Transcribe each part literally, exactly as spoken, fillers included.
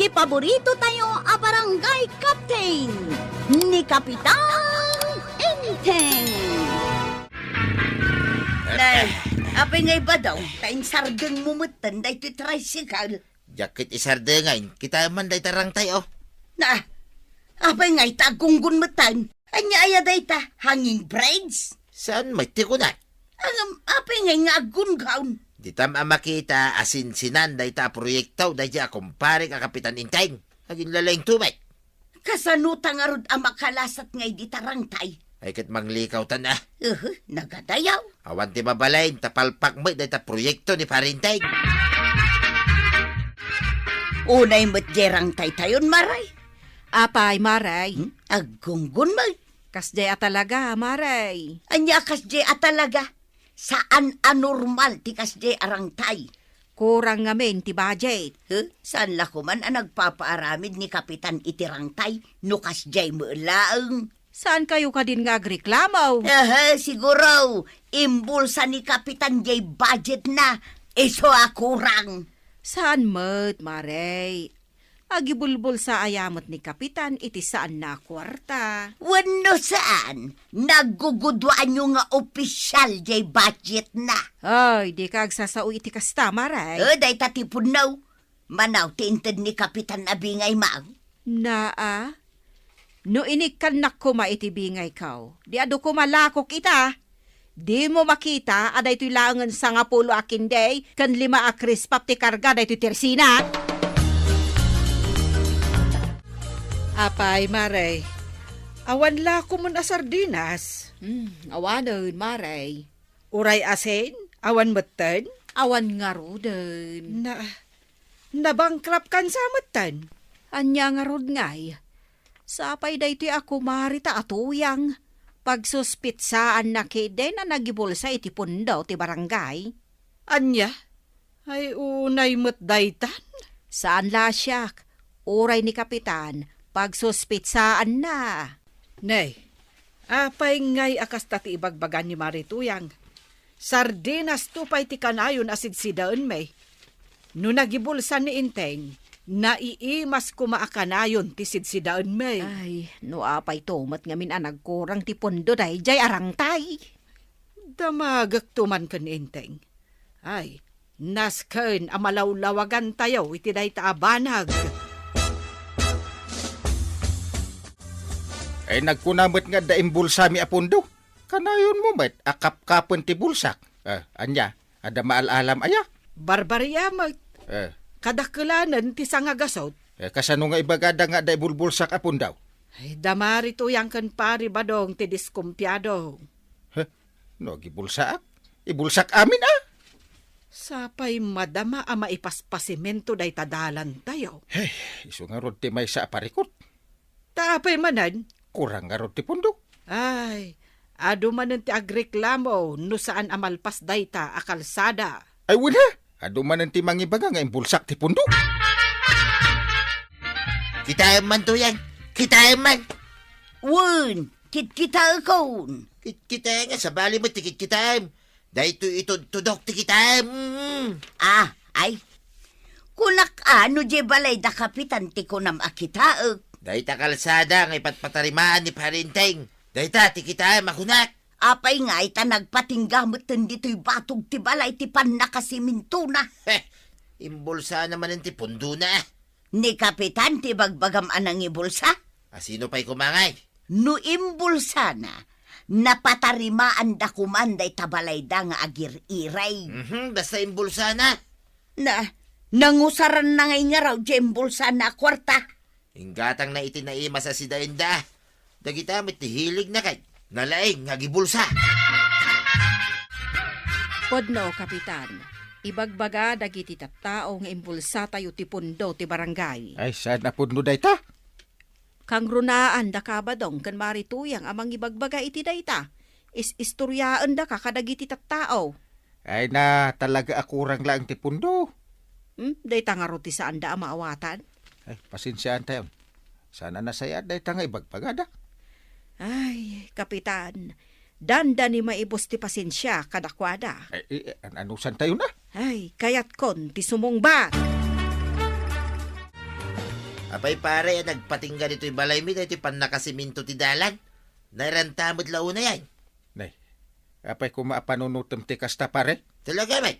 Ti paborito tayo a barangay captain, ni Kapitan Enteng. Nay, apay ngay ba daw? Ta insardeng mo metten daytoy tricycle. Diak ket isardengay, kita man dayta rangtay, oh. Na, apay ngay ta aggunggong metten? Ania aya dayta? Hanging bridge? Saan met ti kunak? Ngem, apay ngay nga aggunggong? Ditam a makita a sinsinan dayta a proyekto daydi a kumparek a Kapitan Enteng. Aginlalaing tumay. Kasano ta ngarud a makalasat ngay dita rangtay? Ay, ket manglikaw ta na. Uhu, nagadayaw. Awan ti mabalin, ta palpak met dayta proyekto ni Pare Enteng. Unay met jay rangtay tayon, Maray. Apay, Maray? Hmm? Aggunggong met. Kasjay a talaga, Maray. Ania kasjay a talaga? Saan a normal ti kasjay a rangtay. Kurang ngamin ti budget. Huh? Saan la koman a nagpapaaramid ni Kapitan iti rangtay no kasjay met laeng? Saan kayo kadin nga agreklamo? Aha, siguro, imbulsa ni Kapitan jay budget na. Isu a kurang. Saan met, Maray? Agibulbulsa aya met ni Kapitan iti saanna a kuarta. Wenno saan, nagguguduaanyo nga opisial jay budget na. Ay, dika agsasao iti kasta, Maray. Eh, dayta ti pudno. Manaw ti inted ni Kapitan a bingay, Mang. Naa, no inikkannak koma iti bingayko, di adu koma lakok ita. Dimo makita a daytoy laengen sangapulo a kinday ken lima a krispap ti karga daytoy tersina? Apay, Maray, awan la koman a sardinas? Hmm, awanen, Maray. Uray asin, awan metten? Awan ngaruden. Na, nabankrupt kan sa metten? Ania ngarud ngay? Sapay daytoy a kumarita a Tuyang. Pagsuspitsaanna ketdin a nagibulsa iti pundo ti barangay. Ania? Ay, unay met daytan? Saan la siak. Uray ni Kapitan, pagsuspitsaanna. Nay, apay ngay a kasta ti ibagbaga ni Maray Tuyang? Sardinasto pay ti kanayon a sidsidaenmi. No nagibulsa ni Enteng, naiimas koma a kanayon ti sidsidaenmi. Ay, no apay to met ngamin a nagkurang ti pundo daydiay a rangtay. Damagekto man ken Enteng. Ay, nasken a malawlawagantayo iti dayta a banag. Ay, nagkuna met nga adda imbulsami a pundo. Kanayonmo met a kapkapen ti bulsak. Eh, ania? Adda maal-alam aya? Barbaria met. Eh. Kadakkelanen ti sangagasut. Eh, kasano nga ibagada nga adda ibulbulsak a pundo? Ay, da Maray Tuyang ken Pari Badong ti diskumpiado. Heh, no agibulsaak, ibulsak amin a. Sapay madama a maipaspasimento dayta dalantayo. Hey, isu ngarud ti maysa a parikut. Ta apay manen? Kurang ngarud ti pundo. Ay, adu manen ti agreklamo no saan a malpas dayta a kalsada. Ay, wen, ha? Adu manen ti mangibaga nga imbulsak ti pundo. Kitaem man, Tuyang. Kitaem man. Wen, kitkitaekon. Kitkitaek nga sabali met ti kitkitaem. Daytoy itudtudok ti kitaem. Mm. Ah, ay. Kunak a no diay balay da Kapitan ti kunam a kitaek. Dayta kalsada nga ipatpatarimaan ni Pari Enteng. Dayta ti kitaem a kunak. Apay ngay ta nagpatingga metten ditoy batog ti balay ti pannakasimintona? Heh, imbulsana manen ti pundona. Ni Kapitan ti ibagbagam a nangibulsa? A sino pay koma ngay? No imbulsana, napatarimaanda koman dayta balayda nga agir-iray. Mhm, basta imbulsana. Na, nangusaranna ngay ngarud diay imbulsana a kuarta. Inggatangna iti naimas a sidaenda. Dagita met ti hiligna ket nalaing nga agibulsa. Pudno, Kapitan. Ibagbaga dagiti tattao nga imbulsatayo ti pundo ti barangay. Ay, saan a pudno dayta? Kangrunaanda ka, Badong, ken Marituyang a mangibagbaga iti dayta. Is-istoriaendaka kadagiti tattao. Ay na, talaga a kurang laeng ti pundo. Hmm, dayta ngarud ti saanda a maawatan? Ay, pasensiaentayon. Saan a nasayaat dayta nga ibagbagada. Ay, Kapitan, dandani maibus ti pasensia kadakuada. Ay, eh, eh, an-, anusantayon a? Ay, kayatkon ti sumungbat. Apay, pare, a nagpatingga ditoy balaymi daytoy pannakasiminto ti dalan? Nairanta met la unay, ay? Nay, apay koma a panunotem ti kasta, pare? Talaga met.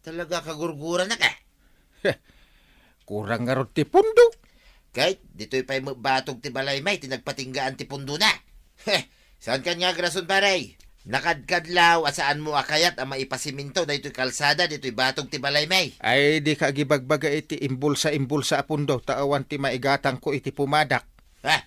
Talaga kagurgurannak, a? Kurang ngarud ti pundo. Ket ditoy pay met batog ti balaymi ti nagpatinggaan ti pundona. Saankan nga agrason, pare. Nakadkadlaw a saanmo a kayat a maipasiminto daytoy kalsada ditoy batog ti balaymi. Ay, dika agibagbaga iti imbulsa-imbulsa a pundo, ta awan ti maigatangko iti pumadak. Ha?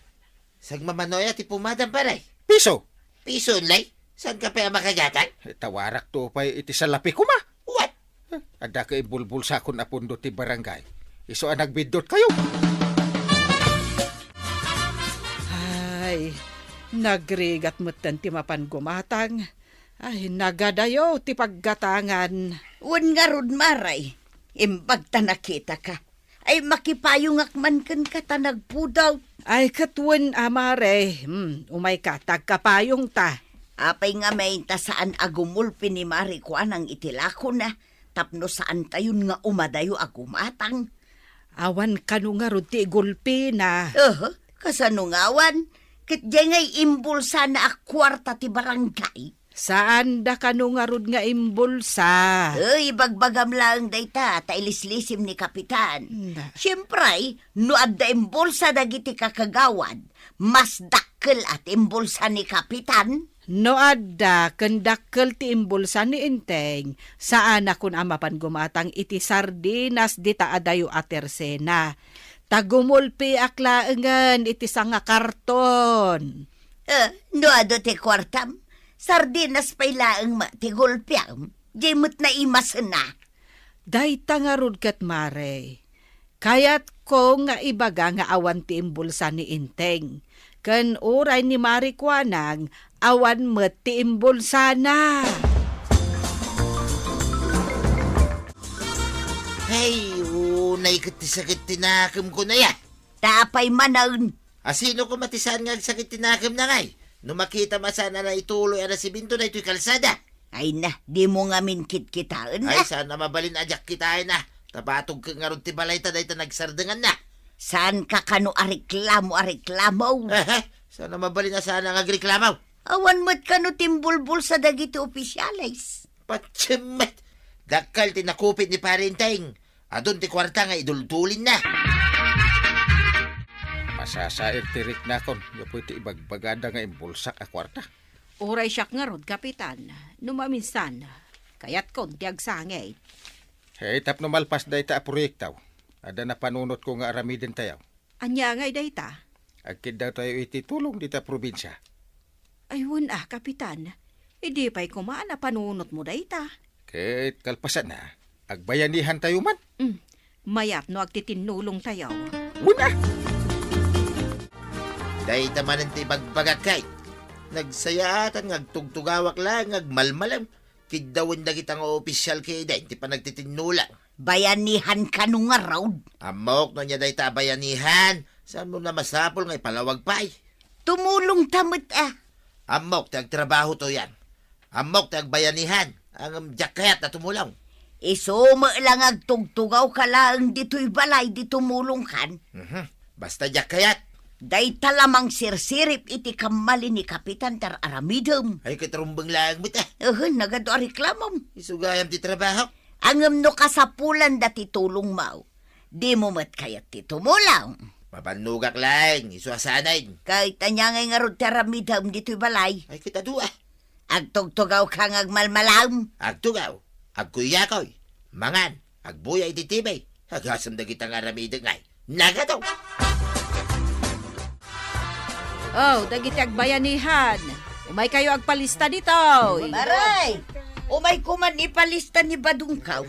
Sagmamano aya ti pumadam, pare? Piso. Piso, lay? Saanka pay a makagatang? Eh, tawarakto pay iti salapi koma. What? Eh, adda ka imbulbulsakon a pundo ti barangay. Isu a nagbiddutkayo. Ay, nagrigat metten ti mapan gumatang. Ay, nagadayo ti paggatangan. Wen ngarud, Mare, imbag ta nakitaka. Ay, makipayongak man kenka ta nagpudot. Ay, ket wen a, Mare. Hmm, umayka, ta agkapayongta. Apay ngamin ta saan a gumulpi ni Mare Kuanang iti lakona tapno saantayon nga umadayo a gumatang? Awan kano ngarud ti igulpina. Aha, kasano nga awan? Ket diay ngay imbulsana a kuarta ti barangay. Saanda kano ngarud nga imbulsa? Ay, ibagbagam laeng dayta, ta ilislisim ni Kapitan. Na. Siempre, no adda imbulsa dagiti kakagawad, mas dakkel a ti imbulsa ni Kapitan. No adda ken dakkel ti imbulsa ni Enteng, saanakon a mapan gumatang iti sardinas dita adayo a tersena. Ta gumulpiak laengen iti sangakarton. Eh, no adu ti kuartam, sardinas pay laeng met ti gulpiam, diay met naimasena. Dayta ngarud ket, Mare, kayatko nga ibaga nga awan ti imbulsa ni Enteng, ken uray ni Mare Kuanang, awan met ti imbulsana. Hey, unay ket ti sakit ti nakemko, nay, a. Ta apay manen? A, sino koma ti saan nga agsakit ti nakemna, ngay? No makitam a saan a naituloy a nasiminto daytoy kalsada. Ay na, dimo ngamin kitkitaen, a. Ay, saan a mabalin a diak kitaen, a. Ta batog ket ngarud ti balayta dayta nagsardenganna. Saanka kano a reklamo a reklamo? Aha, saan a mabalin a saan nga agreklamo? Awan met kano ti imbulbulsa dagiti opisyales? Patsemmet! Dakkel ti nakupit ni Pare Enteng. Adun ti kuarta nga iduldulinna. Masasair ti riknakon gapu iti ibagbagada nga imbulsak a kuarta. Uray siak ngarud, Kapitan, no maminsan, kayatkon ti agsangit. Hey, tapno malpas dayta a proyekto, adda napanunotko nga aramidentayo. Ania ngay dayta? Agkiddawtayo iti tulong dita probinsia. Ay, wen a, Kapitan. Idi pay koma a napanunotmo dayta. Ket kalpasanna, agbayanihantayo man. Mm. Mayat no agtitinnulongtayo. Wen a! Dayta manen ti ibagbagak, kay. Nagsayaatan nga agtugtugawak laeng nga agmalmalem. Kiddawen dagita nga opisyal ket dayta ti panagtitinnulong. Bayanihan kano ngarud? Ammok no ania dayta a bayanihan. Saanmo a masapul nga ipalawag pay? Tumulongta met a. Ammok ti agtrabahoto, yan. Ammok ti agbayanihan. Ngem diak kayat a tumulong. Isu met la nga agtugtugawka laeng ditoy balay idi tumulongkan. Mhm. Basta diak kayat. Dayta la mangsirsirip iti kammali ni Kapitan ti ar-aramidem. Ay, ket rumbeng laeng met a. Ehen, nagadu a reklamom. Isu gayam ti trabaho. Ngem no kasapulanda ti tulongmo, dimo met kayat ti tumulong? Mabannogak laeng, isu a saanen. Ket ania ngay ngarud ti aramidem ditoy balay? Ay, ket adu a. Agtugtugawka nga agmalmalem. Agtugaw, agkuyakoy, mangan, agbuya iti T V. Agasem dagita nga aramidek ngay. Nagadu! Oh, dagiti agbayanihan, umaykayo agpalista ditoy. Maray! Umay koman ipalista ni Badongko.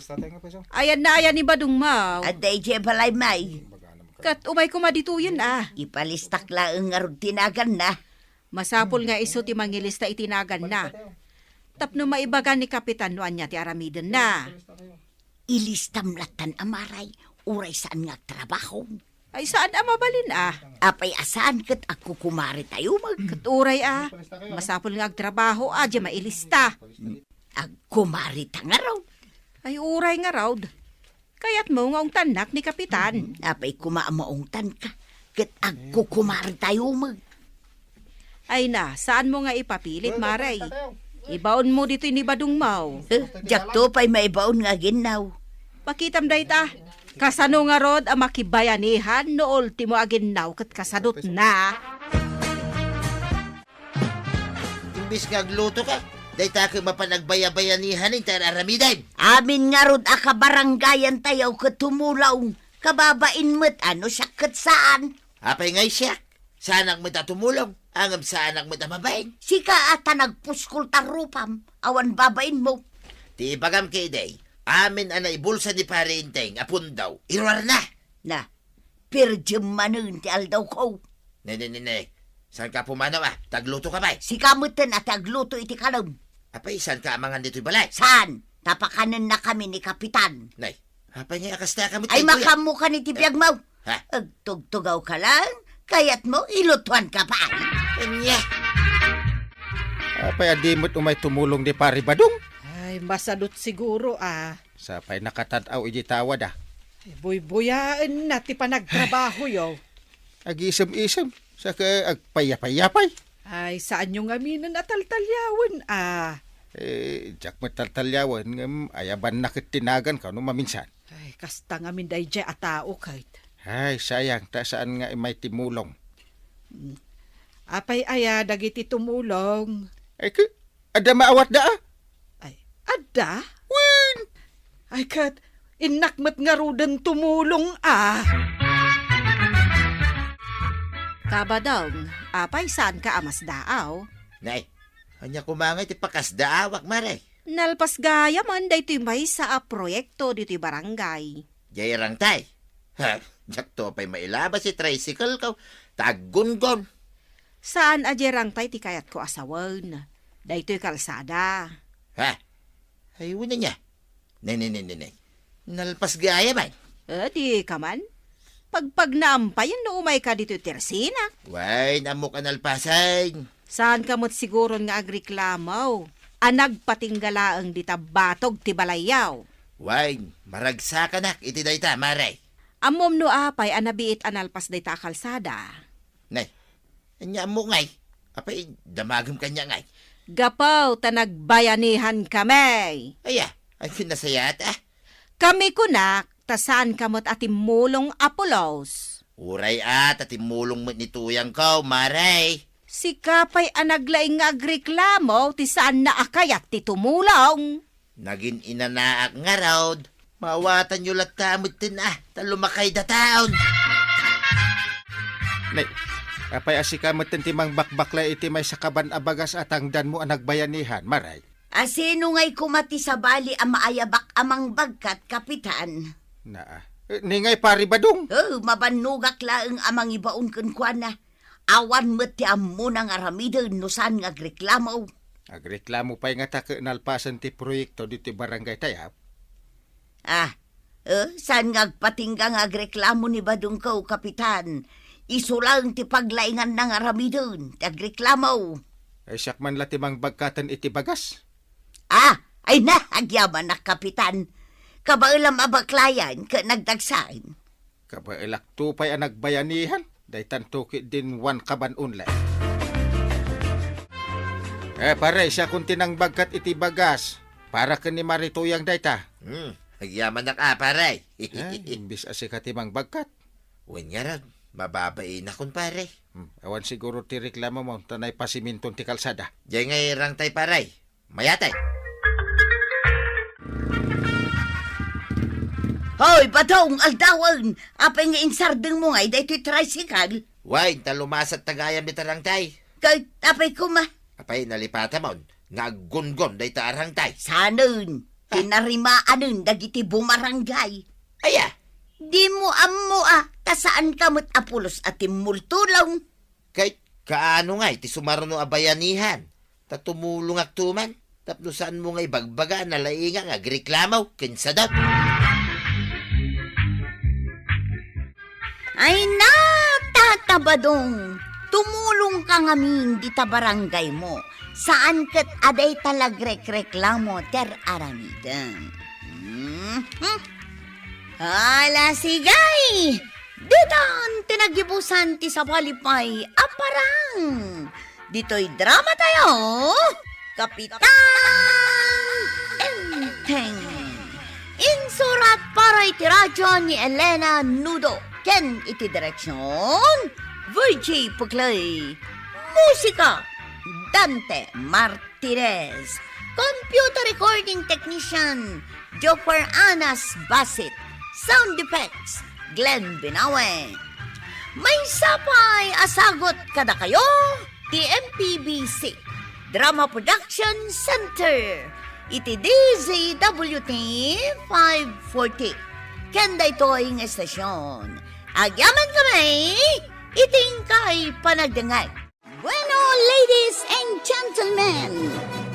Ayanna aya ni Badongmo? Adda idiay balay, may. Ket umay koma ditoyen a. Ipalistak laeng ngarud ti naganna. Masapul nga isu ti mangilista iti naganna. Tapno maibaga ni Kapitan no ania ti aramidenna. Ilistam lattan a, Maray, uray saan nga agtrabaho. Ay, saan a mabalin a. Apay a saan ket agkukumaritayo met. Ket uray a, masapul nga agtrabaho a, di mailista. Agkumarita ngarud. Ay, uray ngarud. Kayatmo nga ungtannak ni Kapitan. Hmm, apay koma a maungtanka? Ket agkukumartayo met. Ay na, saanmo nga ipapilit, Mare. Ibaonmo ditoy ni Badongmo. Eh, diakto pay maibaon nga aginnaw. Pakitam dayta. Kasano ngarud a makibayanihan no ultimo aginnaw ket kasadutna? Imbes nga aglutoka, dayta ket mapan agbayabayanihan ti ar-aramiden. Amin ngarud a kabarangayantayo ket tumulong. Kababain met a no siak ket saan. Apay ngay siak? Saanak met a tumulong, ngem saanak met a mabain. Sika a ta nagpuskol ta rupam, awan babainmo. Ti ibagam ketdi, amin a naibulsa ni Pare Enteng a pundaw, iruarna. Na, per diem manen ti aldawko. Ne, ne, ne, ne. Saanka a pumanaw a, ta aglutoka pay. Sika metten a ti agluto iti kanem. Apay, saanka a mangan ditoy balay? Saan? Ta pakanennakami ni Kapitan. Nay, apay nga kasta ka met daytoy, a? Ay, makaammokan iti biagmo. Ha? Agtugtugawka laeng, kayatmo, ilutoanka pay. Ania? Apay a di met umay tumulong ni Pare Badong? Ay, masadut siguro, a. Sa pay nakatad-aw iti tawad, a. Ay, buybuyaenna ti panagtrabahoyo. Agisem-isem, sa ka agpayapay-yapay. Ay, saanyo ngaminen a taltaliawen, a. Eh, diak met taltaliawen, ngem ayabanna ket ti naganko no maminsan. Ay, kasta ngamin daydiay a tao, ket. Ay, sayang, ta saan nga imay timulong. Hmm. Apay aya dagiti tumulong? Ay, ke, adda maawatda, a? Ay, adda? Wen! Ay, ket, innak met ngaruden tumulong, a. Kabadong, apay saanka a masdaaw? Nay, ania koma ngay ti pakasdaawak, Mare? Nalpas gayamen daytoy maysa a proyekto ditoy barangay. Diay rangtay. Ha, diakto pay mailabas ti tricycle ko, ta aggungon. Saan a diay rangtay ti kayatko a sawen. Daytoy kalsada. Ha? Ay, wen ania? Ne, ne, ne, ne, ne. Nalpas gayamen. Eh, di ka man. Pagpagnaam payen no umayka ditoy tersinak. Wen, ammok a nalpasen. Saanka met siguron nga agreklamo a nagpatingga laeng dita batog ti balayyo? Wen, maragsakanak iti dayta, Mare. Ammom no apay a nabiit a nalpas dayta a kalsada? Nay, ania ammo ngay? Apay, damagem kaniak ngay? Gapu ta nagbayanihankami. Aya, ay, nasayaat, a. Kami kunak, ta saanka met a timmulong a pulos. Uray, a, ta timmulong met ni tuyangko, Mare. Sika pay a naglaing nga agreklamo ti saanna a kayat ti tumulong. Nagin-inanaak ngarud, maawatanyo latta metten, a, ta lumakayda taon. Nay, apay a sika metten ti mangbakbaklay iti maysa kaban a bagas a tangdanmo a nagbayanihan, Mare? A sino ngay koma ti sabali a maayabak a mangbagkat, Kapitan? Naa. Eh, ni ngay Pare Badong? Oh, mabannogak laeng a mangibaon kenkuana. Awan met ti ammona nga aramiden no saan nga agreklamo. Agreklamo pay ngata ket nalpasen ti proyekto ditoy barangay tayo? Ah, eh, saan nga agpatingga nga agreklamo ni Badongko, Kapitan? Isu laeng ti paglainganna nga aramiden ti agreklamo. Ay, siak man la ti mangbagkaten iti bagas. Ah, ay na, agyamanak, Kapitan. Kabaelam a baklayan ket nagdagsan. Kabaelakto pay a nagbayanihan, daytanto ketdin one kaban only. Eh, pare, siakon ti nangbagkat iti bagas para ken ni Mare Tuyang dayta. Hmm, agyamanak a, pare. Eh, imbis a sika ti mangbagkat. Wen ngarud, mababainakon, pare. Hmm, awan siguro ti reklamom ta naipasiminton ti kalsada. Diay ngay rangtay, pare. Mayatay. Hoy, Badong, aldawen! Apay nga insardengmo ngay daytoy tricycle? Wen, ta lumasatta gayam dita rangtay. Ket apay koma? Apay, nalipatamon nga aggungon dayta a rangtay. Sanen, ah, ti narimaanen dagiti bumaranggay. Aya? Dimo ammo a, ta saanka met a pulos a timmultulong. Ket kaano ngay ti sumaruno a bayanihan? Ta tumulongakto man, tapno saanmo nga ibagbaga a nalaingak nga agreklamo ken sadut. Ay na, Tata Badong, tumulongka ngamin dita barangaymo. Saan ket a dayta la agrekreklamo ti ar-aramidem. Mhm. Ala, sigay! Ditan ti naggibusan ti sabali pay a parang. Ditoy drama tayo, Kapitan Enteng. Insurat para iti radyo ni Elena Nudo ken iti direksyon, Virgie Puclay. Musika, Dante Martinez. Computer recording technician, Joffer Anas Basit. Sound effects, Glenn Binawe. Maysa pay a sagut kadakayo ti M P B C Drama Production Center iti D Z W T five forty. Ken daytoy nga estasyon, agyaman kami iti inkay panagdengngeg. Bueno, ladies and gentlemen,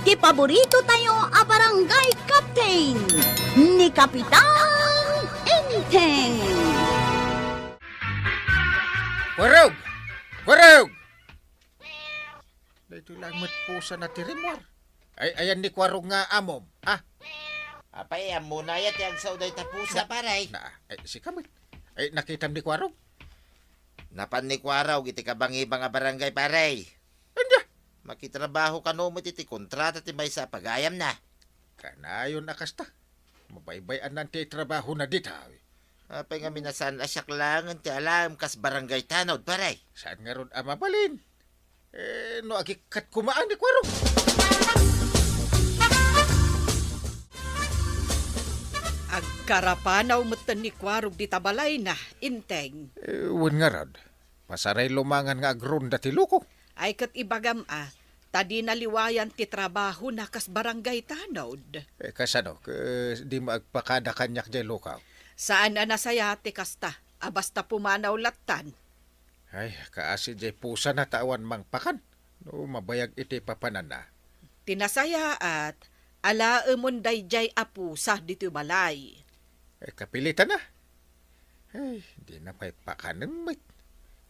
ti paborito tayo a barangay captain, ni Kapitan Enteng. Kuarog! Kuarog! Daytoy lang met pusana ti rimmuar. Ay, ayan ni Kuarog nga amom, ha? Apay, ammona aya ti agsao dayta pusa, pare? Na, ay, sika met. Ay, nakitam ni Kuarog? Napan ni Kuarog iti kabangibang a barangay, pare. Ania? Makitrabaho kano met iti kontrata ti maysa a pagayamna. Kanayon a kasta. Mabaybay-anan ti trabahona dita. Apay ngamin a saan a siak laengen ti alaem kas barangay tanod, pare? Saan ngarud a mabalin? Eh, no agikkat koma ni Kuarog. Agkarapanaw metten ni Kuarog dita balayna, Enteng. Eh, wen ngarud, pasaray lumangan nga agronda ti loko. Ay, ket ibagam a, ta dina liwayan ti trabahona kas barangay tanod. Eh, kasano? Ke-, dimo agpakada kaniak diay lokaw? Saan a nasayaat ti kasta, a basta pumanaw lattan. Ay, kaasi diay pusana ta awan mangpakan no mabayag iti papananna. Ti nasayaat, alaemon daydiay a pusa ditoy balay. Eh, kapilitan a. Ay, dina pay pakanen met.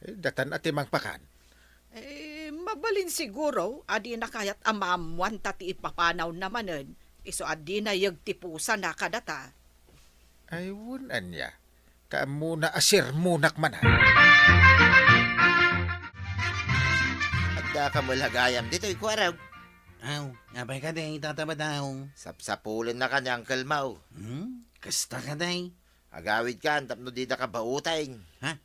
Eh, datan a ti mangpakan. Eh, mabalin siguro a dina kayat a maammoan ta ti ipapanawna manen, isu a dina yegti pusana kadata. Ay, wen ania. Ta ammona a sermonak manen. Addaka met la gayam ditoy, Kuarog? Aw, apay kadi, Tata Badaw? Sapsapulennaka ni Uncle Mau. Hmm? Kasta kadi? Agawidkan tapno didaka bauteng. Ha?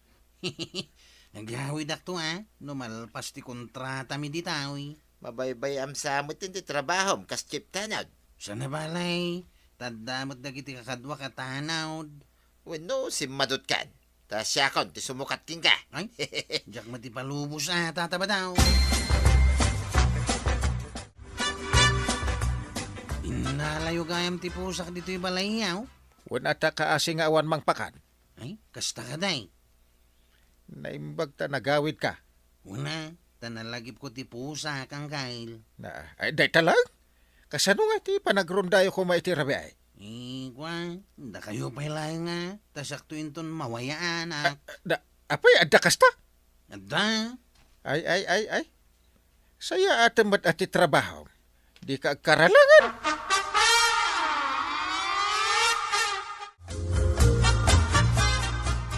Agawidakto, a, no malpas ti kontratami dita, uy. Mabaybay-am sa met ti trabahom kas chief tanod. Saan a balay, ta adda met dagiti kakaduak a tanod. Wenno, simmadutkan. Ta siakon ti sumukat kenka. Ay, diak met ipalubos a, Tata Badaw. Innalayo gayam ti pusak ditoy balay, aw? Wen ata kaasi nga awan mangpakan. Ay, kasta kadi. Naimbag ta nagawidka. Wen a, ta nalagipko ti pusak, Uncle. Na, ay, dayta lang? Kasano nga iti panagrondayo koma iti rabii? Eh, kua, dakayo pay laeng a, ta siakto inton mawayaanak. Ah, da, apay, adda kasta? Adda. Ay, ay, ay, ay. Sayaatem met a ti trabaho. Dika agkaralangan.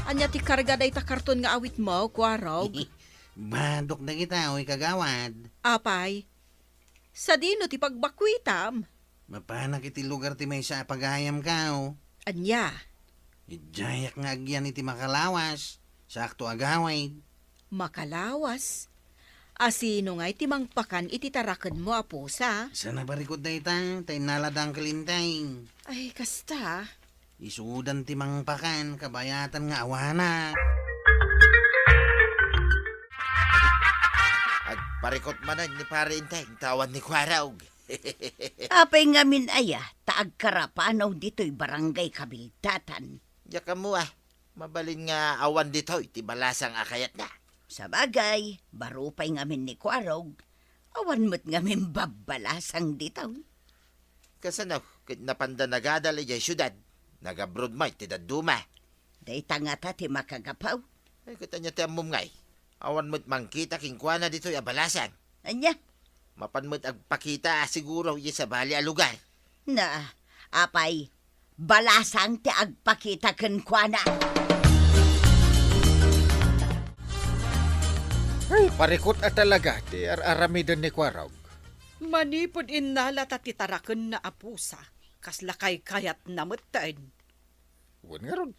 Ania ti karga dayta karton nga awitmo, Kuarog? Badok dagita, oy, kagawad. Apay, sadino ti pagbakuitam? Mapanak iti lugar ti maysa a pagayamko. Ania? Idiayak nga agyan iti makalawas, saakto a gawid. Makalawas? A sino ngay ti mangpakan iti tarakenmo a pusa? Saan a barikod dayta, ta innala da Uncle Enteng. Ay, kasta. Isudan ti mangpakan, kabayatan nga awanak. Agparikot manen ni Pare Enteng, ta awan ni Kuarog. Apay ngamin aya, ta agkarapanaw ditoy barangay kabildatan? Diak ammo a, mabalin nga awan ditoy ti balasang a kayatna. Sabagay, baro pay ngamin ni Kuarog, awan met ngamin babbalasang ditoy. Kasano, ket napanda nagadal idiay siudad, nagabroad met ti dadduma. Dayta ngata ti makagapu. Ay, ket ania ti ammom ngay? Awan met mangkita kenkuana ditoy a balasang. Ania? Mapan met agpakita a siguro idiay sabali a lugar. Na, apay, Balasang ti agpakita kenkuana. Ay, parikut a talaga ti ar-aramiden ni Kuarog. Manipud innalata ti tarakenna a pusa, kasla kaykayatna metten. Wen ngarud,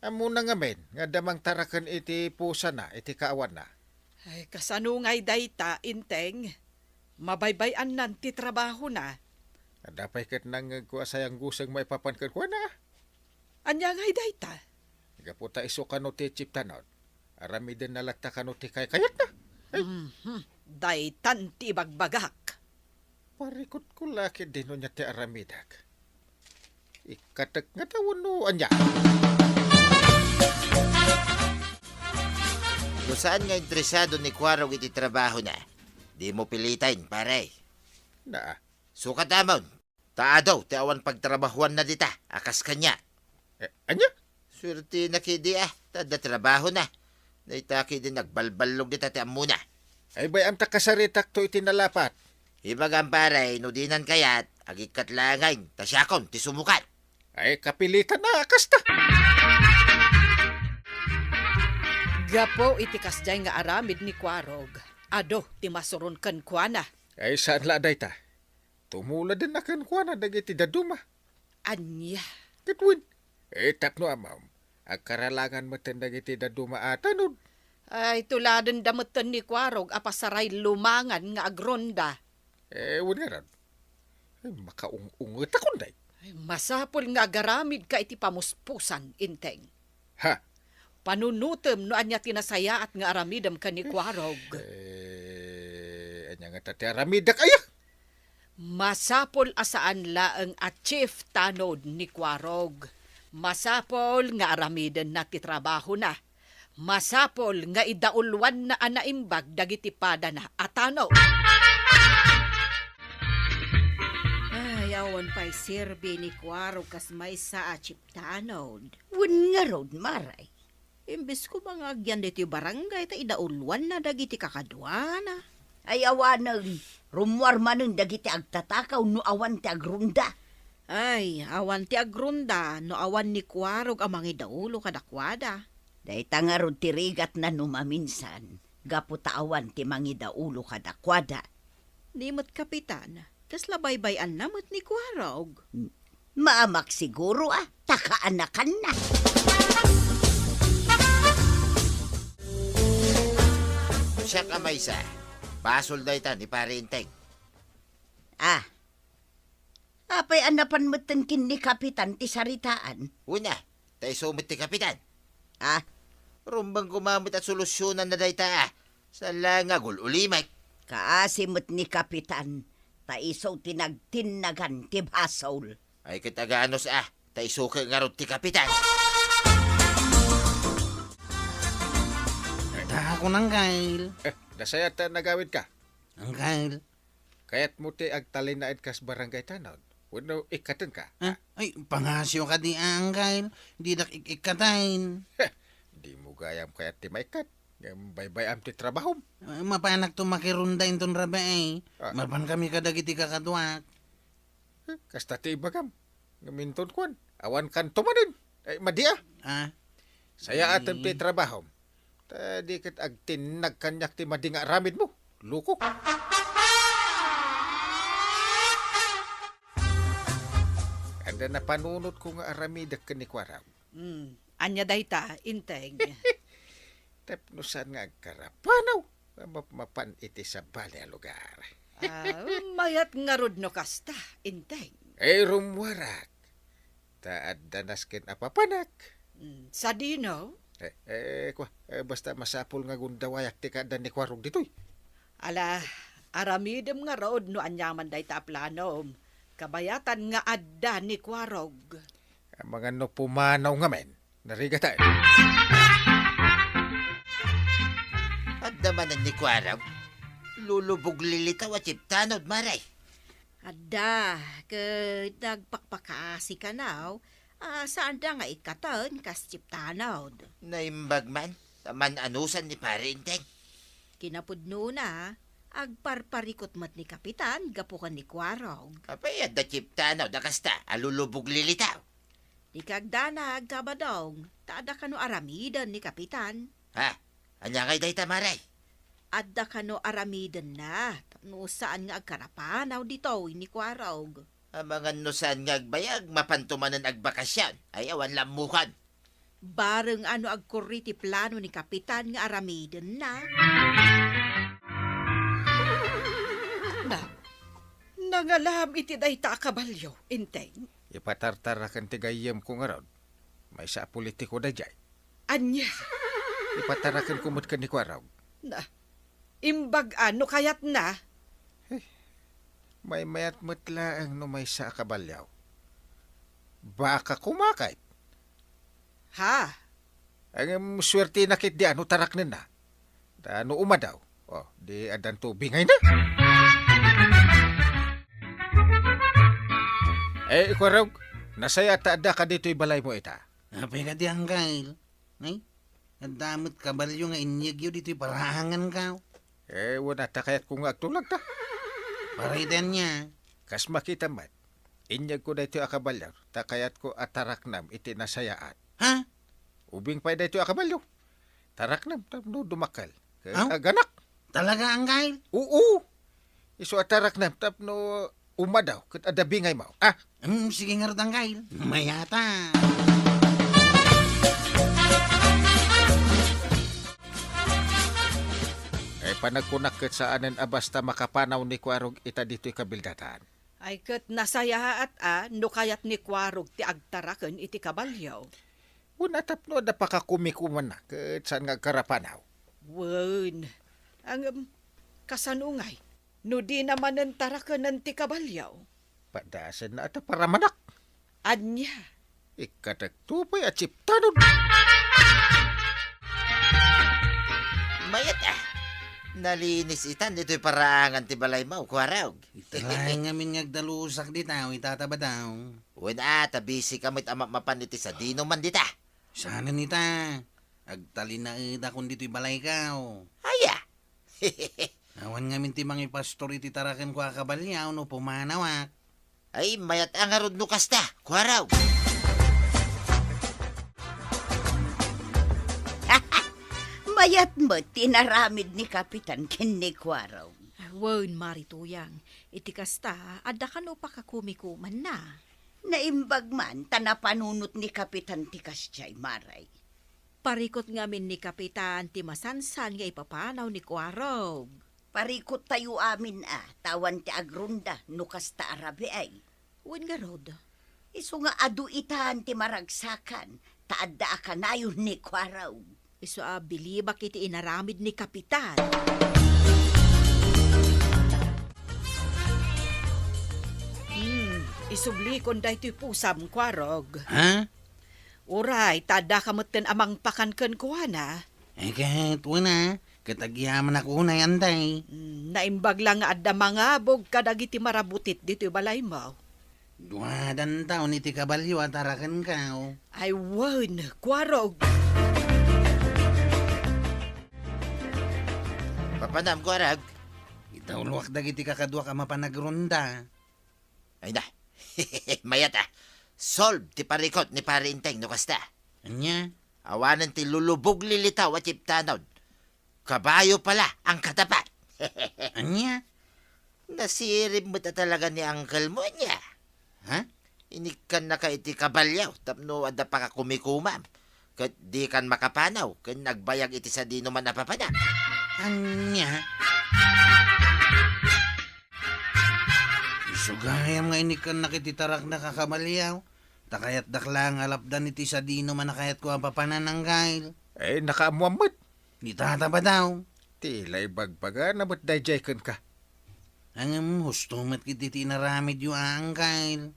ammona ngamin nga adda mangtaraken iti pusana iti kaawanna. Ay, kasano ngay dayta, Inteng? Mabaybay-annan ti trabahona. Adda pay ket nangngegko a sayangguseng maipapan kenkuana. Ania ngay dayta? Gapu ta isu kano ti Chief Tanod, aramidenna latta kano ti kaykayatna. Ay. Mhm. Daytan ti ibagbagak. Parikutko la ketdi no ania ti aramidek. Ikkatek ngata wenno ania? No saan nga interesado ni Kuarog iti trabahona, dimo piliten, pare. Naa. Sukat amon, ta adu ti awan pagtrabahoanna dita a kas kaniak. Eh, ania? Suertena ketdi a, ta adda trabahona. Dayta ketdi nagbalballog dita ti ammona. Ay, bay-am ta kasaritakto iti nalapat. Ibagam, pare, no dinan kayat, agikkat laengen, ta siakon ti sumukat. Ay, kapilitan a kasta. Gapu iti kasdiay nga aramid ni Kuarog, adu ti masuron kenkuana. Ay, saan la dayta. Tumuladenna kenkuana dagiti dadduma. Ania? Ket wen, eh, tapno ammom, agkaralangan metten dagiti dadduma a tanod. Ay, tuladenda metten ni Kuarog a pasaray lumangan nga agronda. Eh, wen ngarud. Ay, makaung-ungetakon, day. Ay, masapul nga agaramidka iti pamuspusan, Inteng. Ha? Panunotem no ania ti nasayaat nga aramidem ken ni Kuarog. Eh, ania ngata ti aramidek, aya? Masapul a saan laeng a chief tanod ni Kuarog. Masapul nga aramidenna ti trabahona. Masapul nga idauluanna a naimbag dagiti padana a tanod. Ay, awan pay serbi ni Kuarog kas maysa a chief tanod. Wen ngarud, Mare. Imbes koma nga agyan ditoy barangay ta idauluanna dagiti kakaduana. Ay awanen, rummuar manen dagiti agtatakaw no awan ti agronda. Ay, awan ti agronda no awan ni Kuarog a mangidaulo kadakuada. Dayta ngarud ti rigatna no maminsan, gapu ta awan ti mangidaulo kadakuada. Ni met kapitan, kasla baybay-anna met ni Kuarog. Maamak siguro a, ta kaanakanna. Siak a maysa, basol dayta ni Pare Enteng. Ah. Apay a napan metten ken ni Kapitan ti saritaan? Una, ta isu met ti Kapitan. Ah? Rumbeng koma met a solusyonanna dayta, ah. Saan la nga agul-ulimek. Kaasi met ni Kapitan, ta isu ti nagtinnagan ti basol. Ay ket aganus, ah, ta isu ket ngarud ti Kapitan. Dako, Angkel. Eh, nasayaat ta nagawidka. Angkel. Kayatmo ti agtalinaed kas barangay tanod? Wenno ikkatenka? Ah, ay, pangasiw kadi, Angkel. Didak ik-ikkaten. Heh, dimo gayam kayat ti maikkat. Ngem baybay-am ti trabahom. Ah, mapanakto makironda inton rabii. Ah. Mapankami kadagiti kakaduak. Eh, kasta ti ibagam. Ngem inton kuan, awan kanto manen. Ay, madi a. Ah. Sayaatem ti trabahom. Ta di ket agtinnag kaniak ti madi nga aramidmo. Loko. Adda napanunotko nga aramidek ken ni Kuarog. Hmm. Ania dayta, Inteng? Tapno saan nga agkarapanaw nga mapmapan iti sabali a lugar. Ah, mayat ngarud no kasta, Inteng. Ay, rummuarak. Ta adda nasken a papanak. Mm, sadino? Eh, eh, kua, eh, basta masapul nga gundawayak ti kaadda ni Kuarog ditoy. Ala, aramidem ngarud no aniaman dayta a planom. Kabayatan nga adda ni Kuarog. Amangan no pumanaw ngamin. Narigat ay. Adda manen ni Kuarog, lulubog lilitaw a chief tanod, Mare. Adda, ket nagpakpakasi kanaw, a, saanda nga ikkaten kas chief tanod. Naimbag man, ta man-anusan ni Pare Enteng. Kinapudnona, Agparparikot met ni Kapitan gapu ken ni Kuarog. Apay, adda chiptano da kasta a lulubog lilitaw. Dika agdanag, Kabadong, ta adda kano aramiden ni Kapitan. Ha? Ania ngay dayta, Maray? Adda kano aramidenna, tapno saan nga agkarapanaw ditoy ni Kuarog. Amangan no saan nga agbayag, mapanto manen agbakasyon. Ay, awan lammukan. Bareng a no agkurri ti plano ni Kapitan nga aramidenna. Na, nangalam iti dayta a kabalio, Enteng. Ipatartaraken ti gayyemko ngarud. Maysa a politiko daydiay. Ania? Ipatarakenko met ken ni Kuarog. Na, imbag-an no kayatna. Eh, maymayat met laeng no maysa a kabalio. Baka kumakait. Ha? Ngem suertena ketdi a no taraknenna. Ta no umadaw, o, di addanto bingayna. Eh, Kuarog, nasayaat ta addaka ditoy balaymo ita. Apay kadi, Angkel? Ay, adda met kabalio nga inyegyo ditoy paraangan, kaw. Eh, wen, ta kayatko nga agtulagta. Para iti ania? Kas makitam met, inyegko daytoy a kabalio, ta kayatko a taraknam iti nasayaat. Ha? Ubing pay daytoy a kabalio. Taraknam tapno dumakkel. Ket Aw? Aganak. Talaga, Angkel? Oo. Isu a taraknam tapno umadaw ket adda bingaymo. Ah? Hmm, sige ngarud, Angkel. Mayata. Eh, panagkunak ket saanen a basta makapanaw ni Kuarog ita ditoy kabildatan. Ay ket nasayaat a no kayat ni Kuarog ti agtaraken iti kabalio. Wen, tapno adda pakakumikumanna ket saan nga agkarapanaw. Wen, ngem, kasano ngay? No dina manen tarakenen ti kabalio? Padasenna a ta paramanak. Ania? Ikkadagto pay a chiptanon. Mayat, ah. Nalinis itan ditoy paraangan ti balaymo, Kuarog. Ita laeng ngamin nga agdalusak dita, o itata Badong. Wen, a, ta busy ka met a mapmapan iti sadinoman dita. Saanen ita. Agtalinaedakon ditoy balayko. Aya? Awan ngamin ti mangipastor iti tarakenko a kabalio no pumanawak. Ay, mayat a ngarud no kasta, Kuarog. Mayat met ti inaramid ni Kapitan ken ni Kuarog. Wen, Mari Tuyang, iti kasta, adda kano pakakumikumanna. Naimbag man ta napanunot ni Kapitan ti kasdiay, Mari. Parikut ngamin ni Kapitan ti masansan nga ipapanaw ni Kuarog. Parikut tayo amin a, ta awan ti agrunda no kasta a rabii. Wen ngarud. Isu nga adu itan ti maragsakan, ta adda a kanayon ni Kuarog. Isu a bilibak iti inaramid ni Kapitan. Hmm, isublikon daytoy pusam, Kuarog. Ha? Uray, ta addaka metten a mangpakan kenkuana. Eh, ket, wen a, ket agyamanak unay, Antay. Hmm, naimbag la nga adda mangabog kadagiti marabutit ditoy balaymo. Duadan taon iti kabalio a tarakenko. Ay, wen, Kuarog. Papanam, Kuarog. Itawloak dagiti kakaduak a mapan agrunda. Ay na, mayat a. Solve ti parikut ni Pari Enteng no kasta. Ania? Awanen ti lulubog lilitaw a chiptanon. Kabayo pala ang katapat. Ania? Nasirib met a talaga ni uncle mo, ania? Ha? Inikkannaka iti kabalio tapno adda pakakumikumam. Ket dikan makapanaw ken agbayag iti sadinoman a papanam. Ania? Isu gayam nga inikkannak iti taraknak a kabalio, ta kayatdak laeng a lapdan iti sadinoman a kayatko a papanan, Angkel. Eh, nakaammoam met. Ni Tata Badong. Ti la ibagbagana met daydiay kenka. Ngem husto met ketdi ti inaramidyo a, Angkel.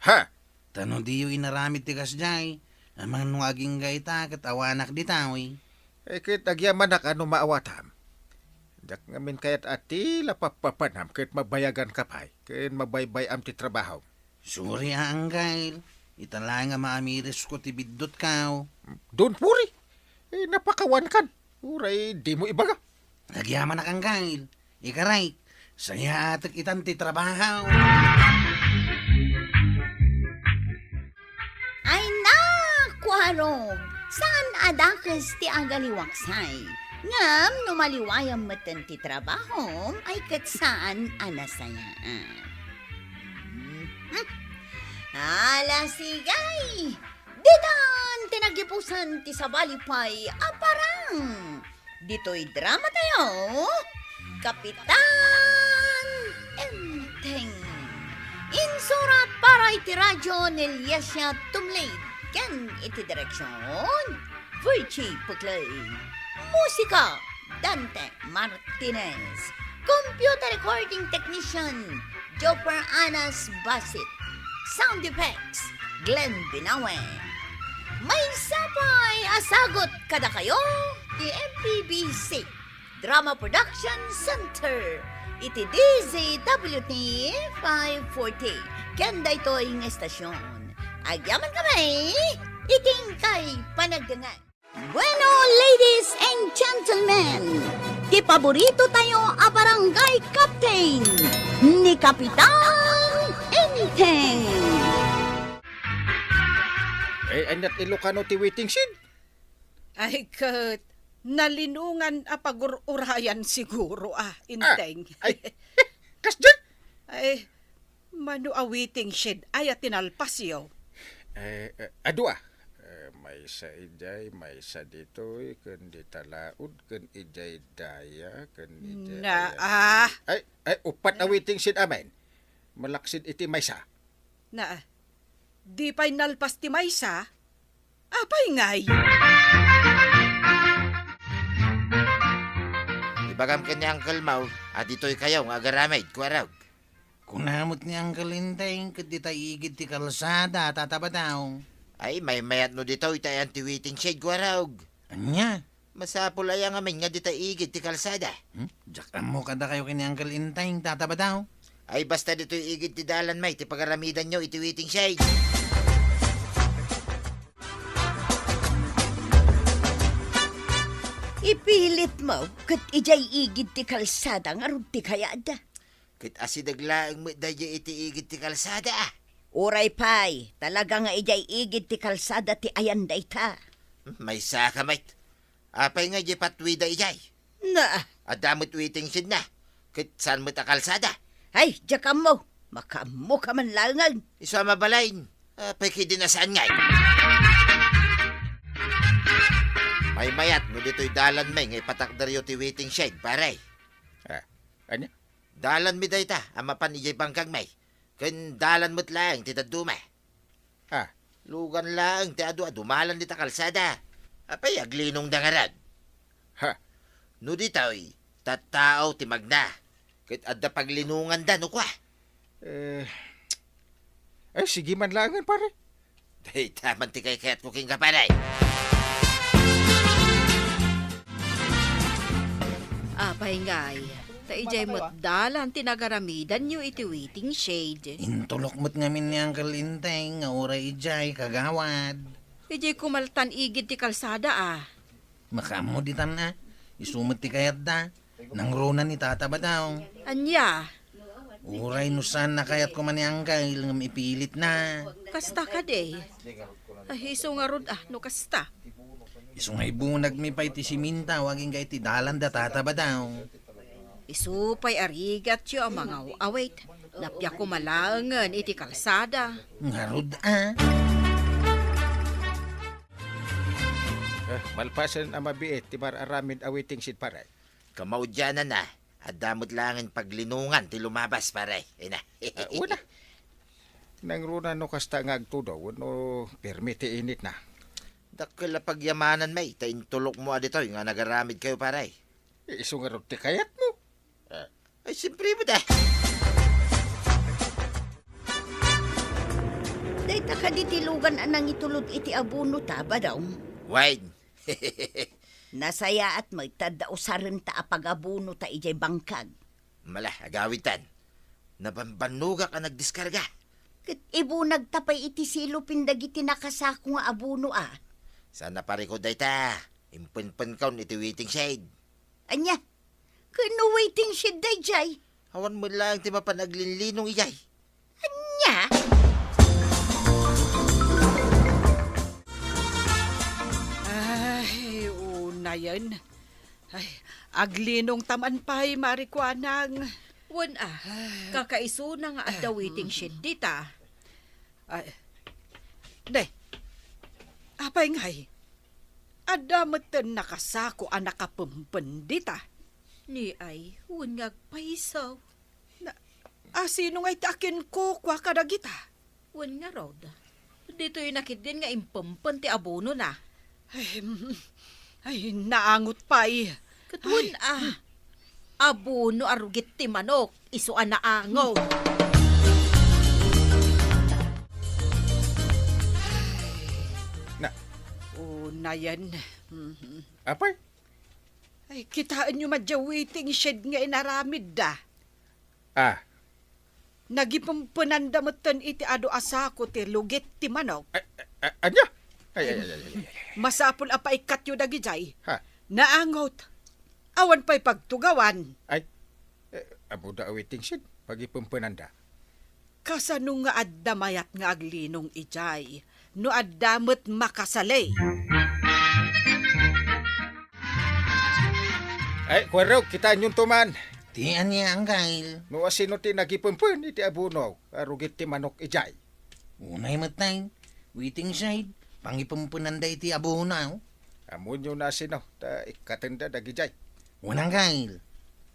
Ha? Ta no diyo inaramid ti kasdiay, amangan no agingga ita ket awanak ditoy. Eh, ket agyamanak a no maawatam. Diak ngamin kayat a ti la pappapanam ket mabayaganka pay ken mabaybay-am ti trabahom. Sorry a, Angkel. Ita laeng a maamirisko ti biddutko. Don't worry. Eh, napakawankan. Uray dimo ibaga. Agyamanak, Angkel. Ikarek, sayaatek itan ti trabaho. Ay, nakuarog! Saan a dakes ti agaliwaksay. Ngem no maliwayam metten ti trabahom, ay ket saan a nasayaan. Hmm. Ala, sigay! Ditan ti nagipusan ti sabali pay a parang. Ditoy drama tayo, Kapitan Enteng. Insurat para iti radyo ni Liesia Tumlid ken iti direksyon, Virgie Puclay. Musika, Dante Martinez. Computer recording technician, Joper Anas Basit. Sound effects, Glenn Binawe. Maysa pay a sagut kadakayo ti M P B C Drama Production Center iti D Z W T five forty. Ken daytoy nga estasyon, agyamankami iti inkay panagdangan. Bueno, ladies and gentlemen, ti paborito tayo a barangay captain, ni Kapitan Enteng. Eh, ay nat Ilocano ti waiting shed? Ay, ket, nalinungan a pagur-urayan siguro, ah, Enteng. Ah, ay, kasdi? Ay, mano a waiting shed aya tinalpasyo? Eh, eh, adu a. Eh, maysa idiay, maysa ditoy, ken dita laud, ken idiay daya, ken idiay Na, aya. Ah. Ay, ay, upat a waiting shed amin. Malaksid iti maysa. Na, ah. Di pay nalpas ti maysa? Apay ngay? Ibagam ken ni uncle mo a ditoy kayo nga agaramid, Kuarog. Kuna met ni Uncle Enteng ket dita igid ti kalsada, Tata Badaw. Ay, maymayat no ditoy ta ayan ti waiting shed, Kuarog. Ania? Masapul aya ngamin nga dita igid ti kalsada? Hmm? Diak ammo kadakayo ken ni Uncle Enteng, Tata Badaw. Ay, basta ditoy igid ti dalan may ti pagaramidanyo iti waiting shed. Ipilit mo ket idiay igid ti kalsada ngarud ti kayatda. Ket asideg laeng met daydiay iti igid ti kalsada, ah. Uray pay, talaga nga idiay igid ti kalsada ti ayan dayta. Hmm, maysa ka met. Apay nga idiay patwida idiay? Na. Adda met waiting shed na. Ket saan met a kalsada? Ay, diak ammo. Makaammo ka man laengen. Isu a mabalin. Apay ket di na saan ngay? Maymayat no ditoy dalan may nga ipatakderyo ti waiting shed, pare. Ah, ania? Dalan mi dayta a mapan idiay bangkag may. Ken dalan met laeng ti dadduma. Ah. Lugan laeng ti adu a dumalan dita kalsada. Apay aglinongda ngarud? Ha? No ditoy, tattao ti magna. Ket adda paglinonganda no kua. Eh, ay, sige man laengen, pare. Dayta man ti kaykayatko kenka, pare. Apay ngay, ta idiay met dalan ti nagaramidanyo iti waiting shed. Intulok met ngamin ni Uncle Enteng nga uray idiay, kagawad. Idiay kumaltan igid ti kalsada, ah. Makaammo ditan, ah. Isu met ti kayatda. Nangruna ni Tata Badaw. Ania? Uray no saan a kayat koma ni Uncle ngem ipilitna. Kasta kadi? Ay, isu ngarud, ah, no kasta. Isu nga ibunagmi pay ti siminta, agingga iti dalanda, Tata Badaw. Isu pay a rigatyo a mangaw-awit. Napia koma laengen iti kalsada. Ngarud, ah. Eh, malpasen a mabiit ti mar-aramid a waiting shed, pare. Kamaudiananna, adda met laengen paglinongan ti lumabas, pare. Ina. Ah, una. Nangruna no kasta nga agtudo, wenno permi ti initna. Dakkel a pagyamanan may, ta intulokmo a ditoy nga nagaramid kayo, pare. Isu ngarud ti kayatmo. Ah, ay, siyempre mo da. Dayta kadi ti lugan a nangitulod iti abono ta, Badong? Wine. Nasayaat met ta adda usarenta a pagabono ta idiay bangkag. Mala, agawidtan. Nabambannogak a nagdiskarga. Ket ibunag ta pay iti silupin dagiti nakasako nga abono, a. Saan a parikod dayta? Impenpenkon iti waiting shed. Ania? Ken no waiting shed daydiay? Awan met laeng ti mapan aglinlinong idiay. Ania? Ay, unayen. Ay, aglinongta man pay, Mari Kuanang. Wen a, kakaisuna nga adda waiting shed dita. Ay, ne, apay ngay? Adda metten nakasako a nakapempen dita. Ni ay, wen nga agpayso. Na, a, sino ngay ti akinkukua kadagita? Wen ngarud, ditoy na ketdin nga impempen ti abonona. Ay, mm, ay, naangot pay. Ket wen a, abono a rugit ti manok, isu a naangot. Na. Unayen. Mhm. Apay? Ay, kitaenyo met diay waiting shed nga inaramidda. Ah. Nagipempenanda metten iti adu a sako ti lugit ti manok. A-, a-, a-, ania? Ay, ay, ay, ay, ay, ay, ay. Masapul a paikkatyo dagidiay. Ha? Naangot. Awan pay pagtugawan. Ay, eh, ammoda a waiting shed, pagipempenanda. Kasano nga adda mayat nga aglinong idiay no adda met makasali? Ay, kuarog, kitaenyon to man. Ti ania, Anggail? No asino ti nagipempen iti abono a rugit ti manok idiay? Unay met tay, waiting shed, pangipempenanda iti abono. Ammoyo no asino, ta ikkatenda dagidiay. Wen, Anggail.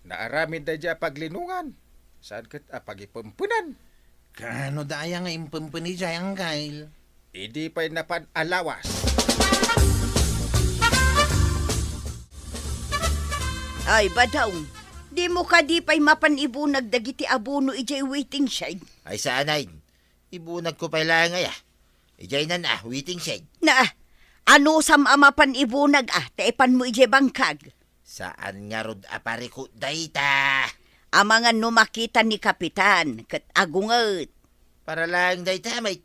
Naaramid daydiay a paglinongan, saan ket a pagipempenan. Kaano da aya nga impempen idiay, Anggail? Idi pay napan a lawas. Ay, Badong, dimo kadi pay mapan ibunag dagiti abono idiay waiting shed? Ay, saan ay. Ibunagko pay laeng aya. Idiay nan a, waiting shed. Na, anusam a mapan ibunag a, ta ipanmo idiay bangkag? Saan ngarud a parikut dayta? Amangan no makita ni Kapitan, ket agunget. Para laeng dayta, met.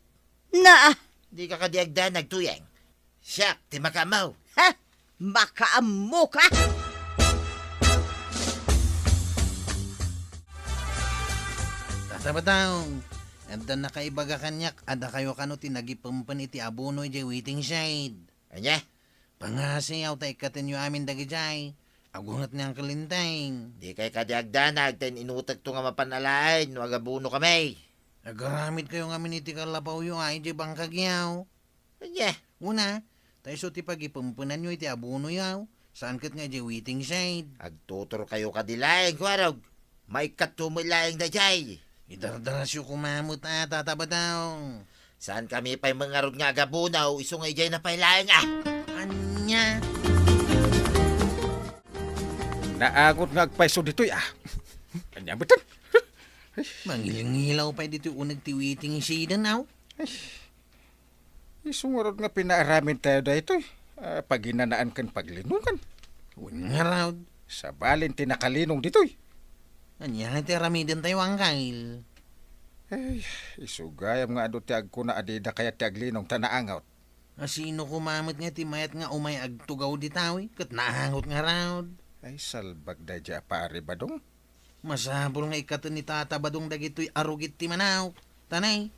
Na, ah. Dika kadi agdanag, Tuyang. Siak ti makaammo. Ha? Makaammoka? Tata Badong, adda nakaibaga kaniak a dakayo kano ti nagipempen iti abono idiay waiting shed. Ania? Pangasiaw ta ikkatenyo amin dagidiay. Agunget ni Uncle Enteng. Dikay kadi agdanag ta in-inutekto nga mapan alaen no agabono kami. Agaramidkayo ngamin iti kallapawyo a idiay bangkagyo. Ania? Una, ta isu ti pagipempenanyo iti abonoyo, saan ket nga idiay waiting shed. Agtuturkayo kadi laeng, kuarog. Maikkatto met laeng daydiay. Idardarasyo koma met a, Tata Badong. Saan kami pay met ngarud nga agabono, isu nga idiay na pay laeng a. Ania? Naangot nga agpayso ditoy a. Ania metten? Mangilngilaw pay ditoy uneg ti waiting shed, aw. Ay. Isu ngarud nga pinaaramidtayo daytoy, a, paginanaan ken paglinongan. Wen ngarud. Sabali ti nakalinong ditoy. Ania nga ti aramidentayo, Anggail? Ay, isu gayam nga adu ti agkuna a dida kayat ti aglinong ta naangot. A, sino koma met nga ti mayat nga umay agtugaw dita, ket naangot ngarud? Ay, salbag daydiay a Pari Badong. Masapul nga ikkaten ni Tata Badong dagitoy a rugit ti manok. Tanay,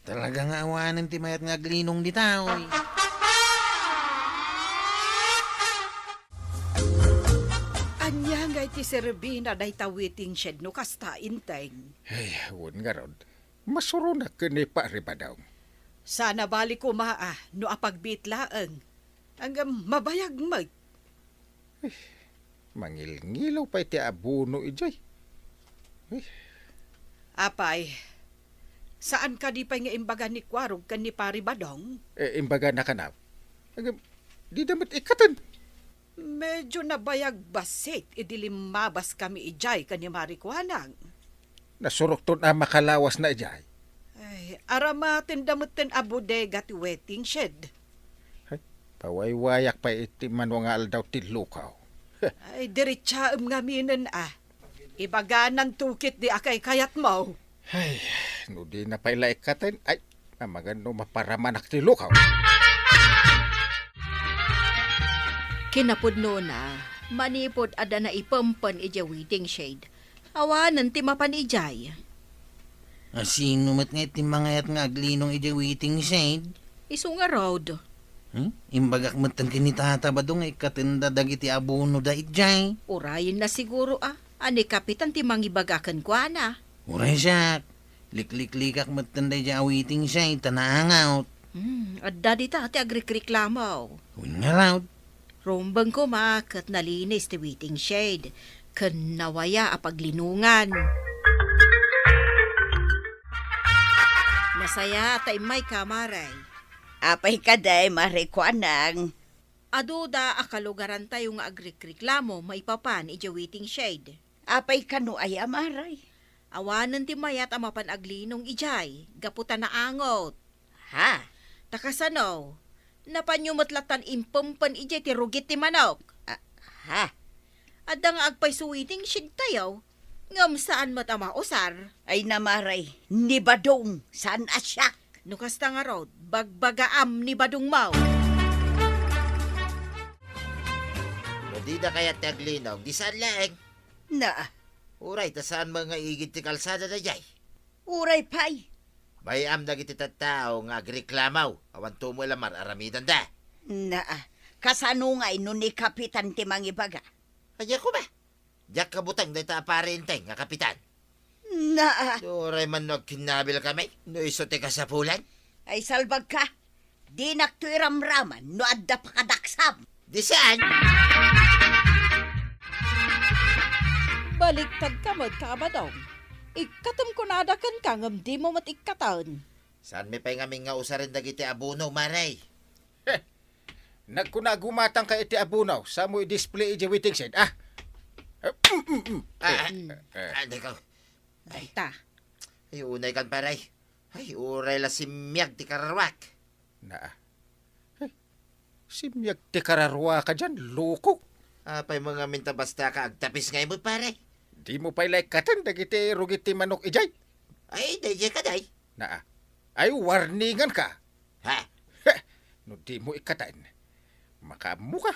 talaga nga awanen ti mayat nga aglinong dita, oy. Ania ngay ti serbina dayta waiting shed no kasta, Enteng? Ay, wen ngarud. Masuronak ken ni Pari Badong. Sana bali koma a, no apagbiit laeng. Ngem mabayag met. Eh, mangilngilaw pay ti abono idiay. Eh. Apay, saan kadi pay nga imbaga ni Kuarog ken ni Pari Badong? Eh, imbagana kano. Ngem, dida met ikkaten. Medyo nabayag bassit idi limmabas kami idiay ken ni Mari Kuanang. Nasurokton a makalawasna idiay. Ay, aramatenda metten a bodega ti waiting shed. Ay, pawaywayak pay iti mano nga aldaw ti lukaw. Ay, diretsaem ngaminen a. Ibagananto ketdi a kaykayatmo. Ay, no dina pay la ikkaten, ay, amangan no maparamanak ti lukaw. Kinapudnona, Manipud adda naipempen idiay waiting shed, awanen ti mapan idiay. A, sino met ngay ti mangayat nga aglinong idiay waiting shed? Isu ngarud. Hmm? Imbagak metten ken ni Tata Badong nga ikkatenda dagiti abonoda idiay. Urayenna siguro a, a ni Kapitan ti mangibaga kenkuana. Uray siak, likliklikak metten daydiay a waiting shed ta naangot. Hmm, adda dita ti agrikriklamo. Wen ngarud. Rumbeng koma ket nalinis ti waiting shed ken nawaya a paglinongan. Nasayaat ta immayka, Mare. Apay kadi, Mare Kuanang? Aduda a kalugarantayo nga agrikriklamo maipapan idiay waiting shed. Apay kano aya, Mare? Awanen ti mayat a mapan aglinong idiay, gapu ta naangot. Ha? Ta kasano? Napanyo met lattan impempen idiay ti rugit ti manok. Ah, ha? Adda nga agpayso waiting shed tayo, ngem saan met a mausar. Ay na, Mare, ni Badong, saan a siak. No kasta ngarud, bagbagaam ni Badong mo. No dida kayat ti aglinong, di saan laeng. Na. Uray, ta saan met nga igid ti kalsada daydiay? Uray pay. Bay-am dagiti tattao nga agreklamo, awan tumoy la mar-aramidanda. Na, kasano ngay no ni Kapitan ti mangibaga? Ania koma? Diak kabuteng dayta a Pare Enteng nga kapitan. Na. Uray man no agkinnabil kami, no isu ti kasapulan. Ay, salbagka. Dinakto iramraman no adda pakadaksam. Di saan? Baliktadka met, Ka Abadong. Ikkatem kunada kenka ngem dimo met ikkaten. Saanmi pay ngamin nga usaren dagiti abono, Mare? Heh! Nagkuna a gumatangka iti abono, samo i-display idiay waiting shed, ah! Eh, mm, mm, mm. Ah, Eh, ah, eh. ah, daykaw. Dayta. Ay, unaykan, Pare. Ay, uray la simmiag ti kararuak. Naa. Ay, simmiag ti kararuaka diay, loko. Apay mo ngamin ta basta ka agtapis nga imut, Pare? Dimo pay la ikkaten dagiti rugit ti manok idiay? Ay, daydiay kadi. Naa. Ay, warninganka. Ha? Heh! No dimo ikkaten, makaammoka.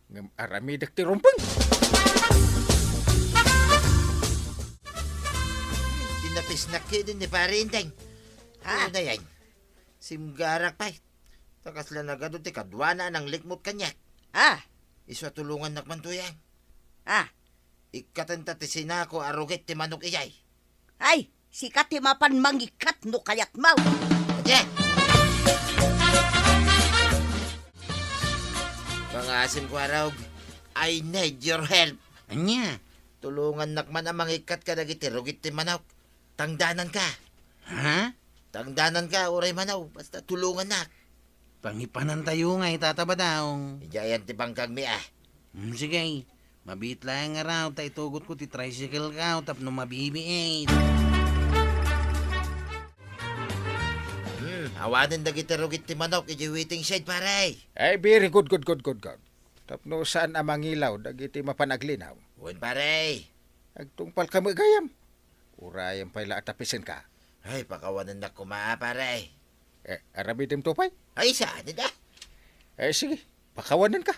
Ngem aramidek ti rumbeng. Tinapisnak ketdin ni Pare Enteng. Ha? Ano na yan? Simgarak pay. Ta kasla nagadu ti kaduana a nanglikmot kaniak. Ah. Isu a tulongannak man to yan. Ah. Ikkatenta ti sinako a rugit ti manok idiay. Ay, sika ti mapan mangikkat no kayatmo. Adi! Pangasim ko, Arog. I need your help. Ania? Tulongannak man a mangikkat kadagiti rugit ti manok. Tangdananka. Ha? Tangdananka, uray mano, basta tulongannak. Pangipanantayo ngay, Tata Badong. Idiayan ti bangkagmi, ah. Hmm, sige. Mabiit laeng ngarud ta itugotko ti tricycle-ko tapno mabibiit. Hmm, awanen dagiti rugit ti manok idiay waiting shed, pare. Ay, very good, good, good, good, good. Tapno saan a mangilaw dagiti mapan aglinaw. Wen, pare. Agtungpalka met gayam. Urayen pay la a tapisenka. Ay, pakawanennak koma, pare. Eh, aramidem to pay? Ay, saan ida? Eh, sige, pakawanenka.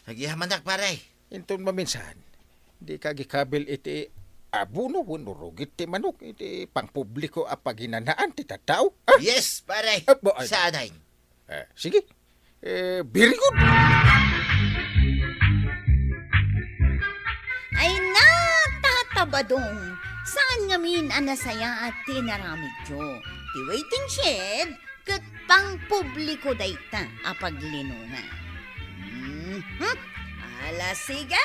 Agihamanak, pare. Inton maminsan, dika agikabil iti abono wenno rugit ti manok iti pangpubliko a paginanaan ti tattao. Ah! Yes, pare. Ah, bo-, ay, Saan ay? Eh, sige. Eh, very good. Ay na, Tata Badong, saan ngamin a nasayaat ti inaramidyo. Ti waiting shed, ket pangpubliko dayta a paglinongan. Mhm. Ala, sige!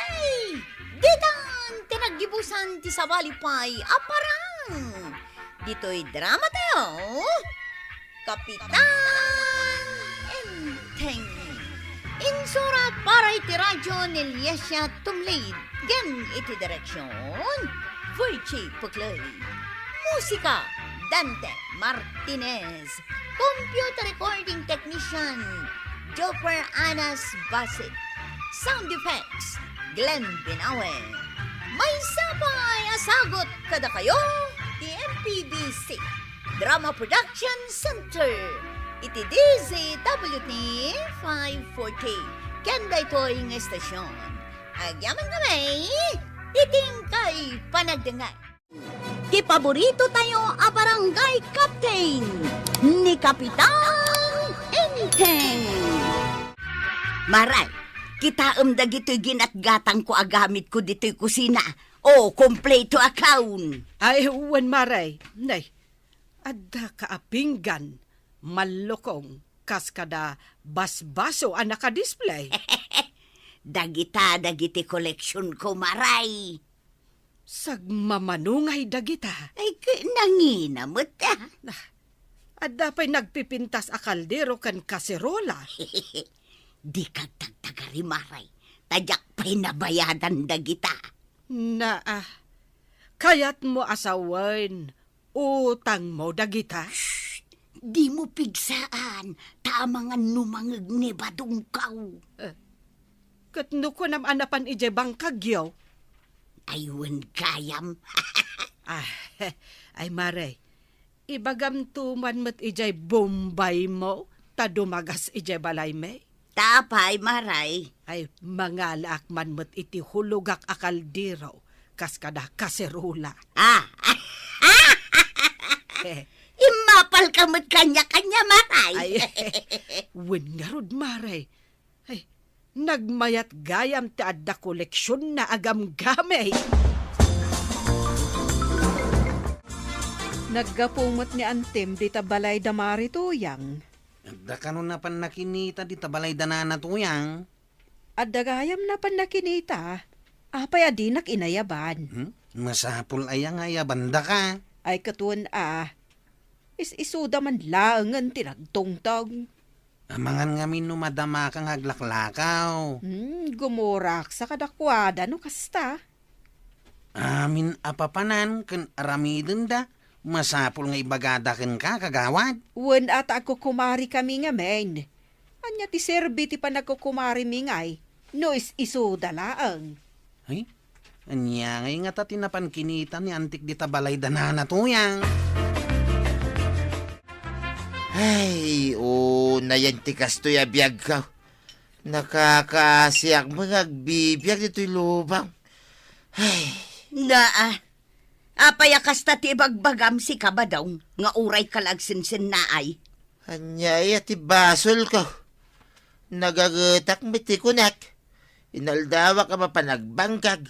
Ditan ti naggibusan ti sabali pay a parang. Ditoy drama tayo, Kapitan Enteng. Insurat para iti radyo ni Liesia Tumlid, ken iti direksyon, Virgie Puclay. Musika, Dante Martinez. Computer recording technician, Joper Anas Basit. Sound effects, Glenn Binawe. Maysa pay a sagut kadakayo ti M P B C Drama Production Center iti D Z W T five forty. Ken daytoy nga estasyon, Agyaman kami, iti inkay panagdengngeg. Ti paborito tayo a barangay captain, ni Kapitan Enteng. Maray, kitaem dagitoy ginatgatangko a gamitko ditoy kusina. O, kompleto a kaon. Ay, wen, Maray. Nay, adda ka a pinggan, mallukong, kas kada basbaso a nakadisplay. Dagita dagiti koleksionko, Maray. Sagmamanungay dagita. Ay, k-, nangina met, ah. Ah, adda pay nagpipintas a kaldero ken kaserola. Dika agtagtagari, Maray. Ta diak pay nabayadan dagita. Naa, kayatmo a sawen utangmo dagita? Shh! Dimo pigsaan, ta amangan no mangeg ni Badongkaw. Eh, ket no kunam a napan idiay bangkagyo? Ay, wen gayam. Ah, ay, Maray, ibagamto man met idiay Bombaymo, ta dumagas idiay balaymi. Ta apay, Maray? Ay, mangalaak man met iti hulogak a kaldero, kas kada kaserola. Ah! Immapalka met kaniak, Maray. Ay, wen ngarud, Maray. Ay, nagmayat gayam ti adda koleksionna a gamgamit. Naggapu met ni Antim dita balayda, Mari Tuyang. Adda kano napan nakinita dita balayda Nana Tuyang? Adda gayam napan nakinita. Apay a dinak inayaban? Hmm? Masapul aya nga ayabandaka? Ay, ket wen a. Is-isuda man laengen ti nagtungtong. Amangan ngamin no madamaka nga aglaklakaw. Hmm, gumuraksa kadakuada no kasta. Amin a papanan ken aramidenda, masapul nga ibagada kenka, kagawad. Wen a ta agkukumarikami ngamin. Ania ti serbi ti panagkukumarimi ngay, no is-isuda laeng? Ay, ania ngay ngata ti napan kinita ni Antik dita balayda Nana Tuyang? Ay, unayen ti kastoy a biagko. Nakakaasiak met nga agbibiag ditoy lubong. Ay. Naa, apay a kasta ti ibagbagam, sika, Badong, nga urayka la agsensennaay? Ania aya ti basolko? Nagagetak met ti kunak. Inaldawak a mapan agbangkag.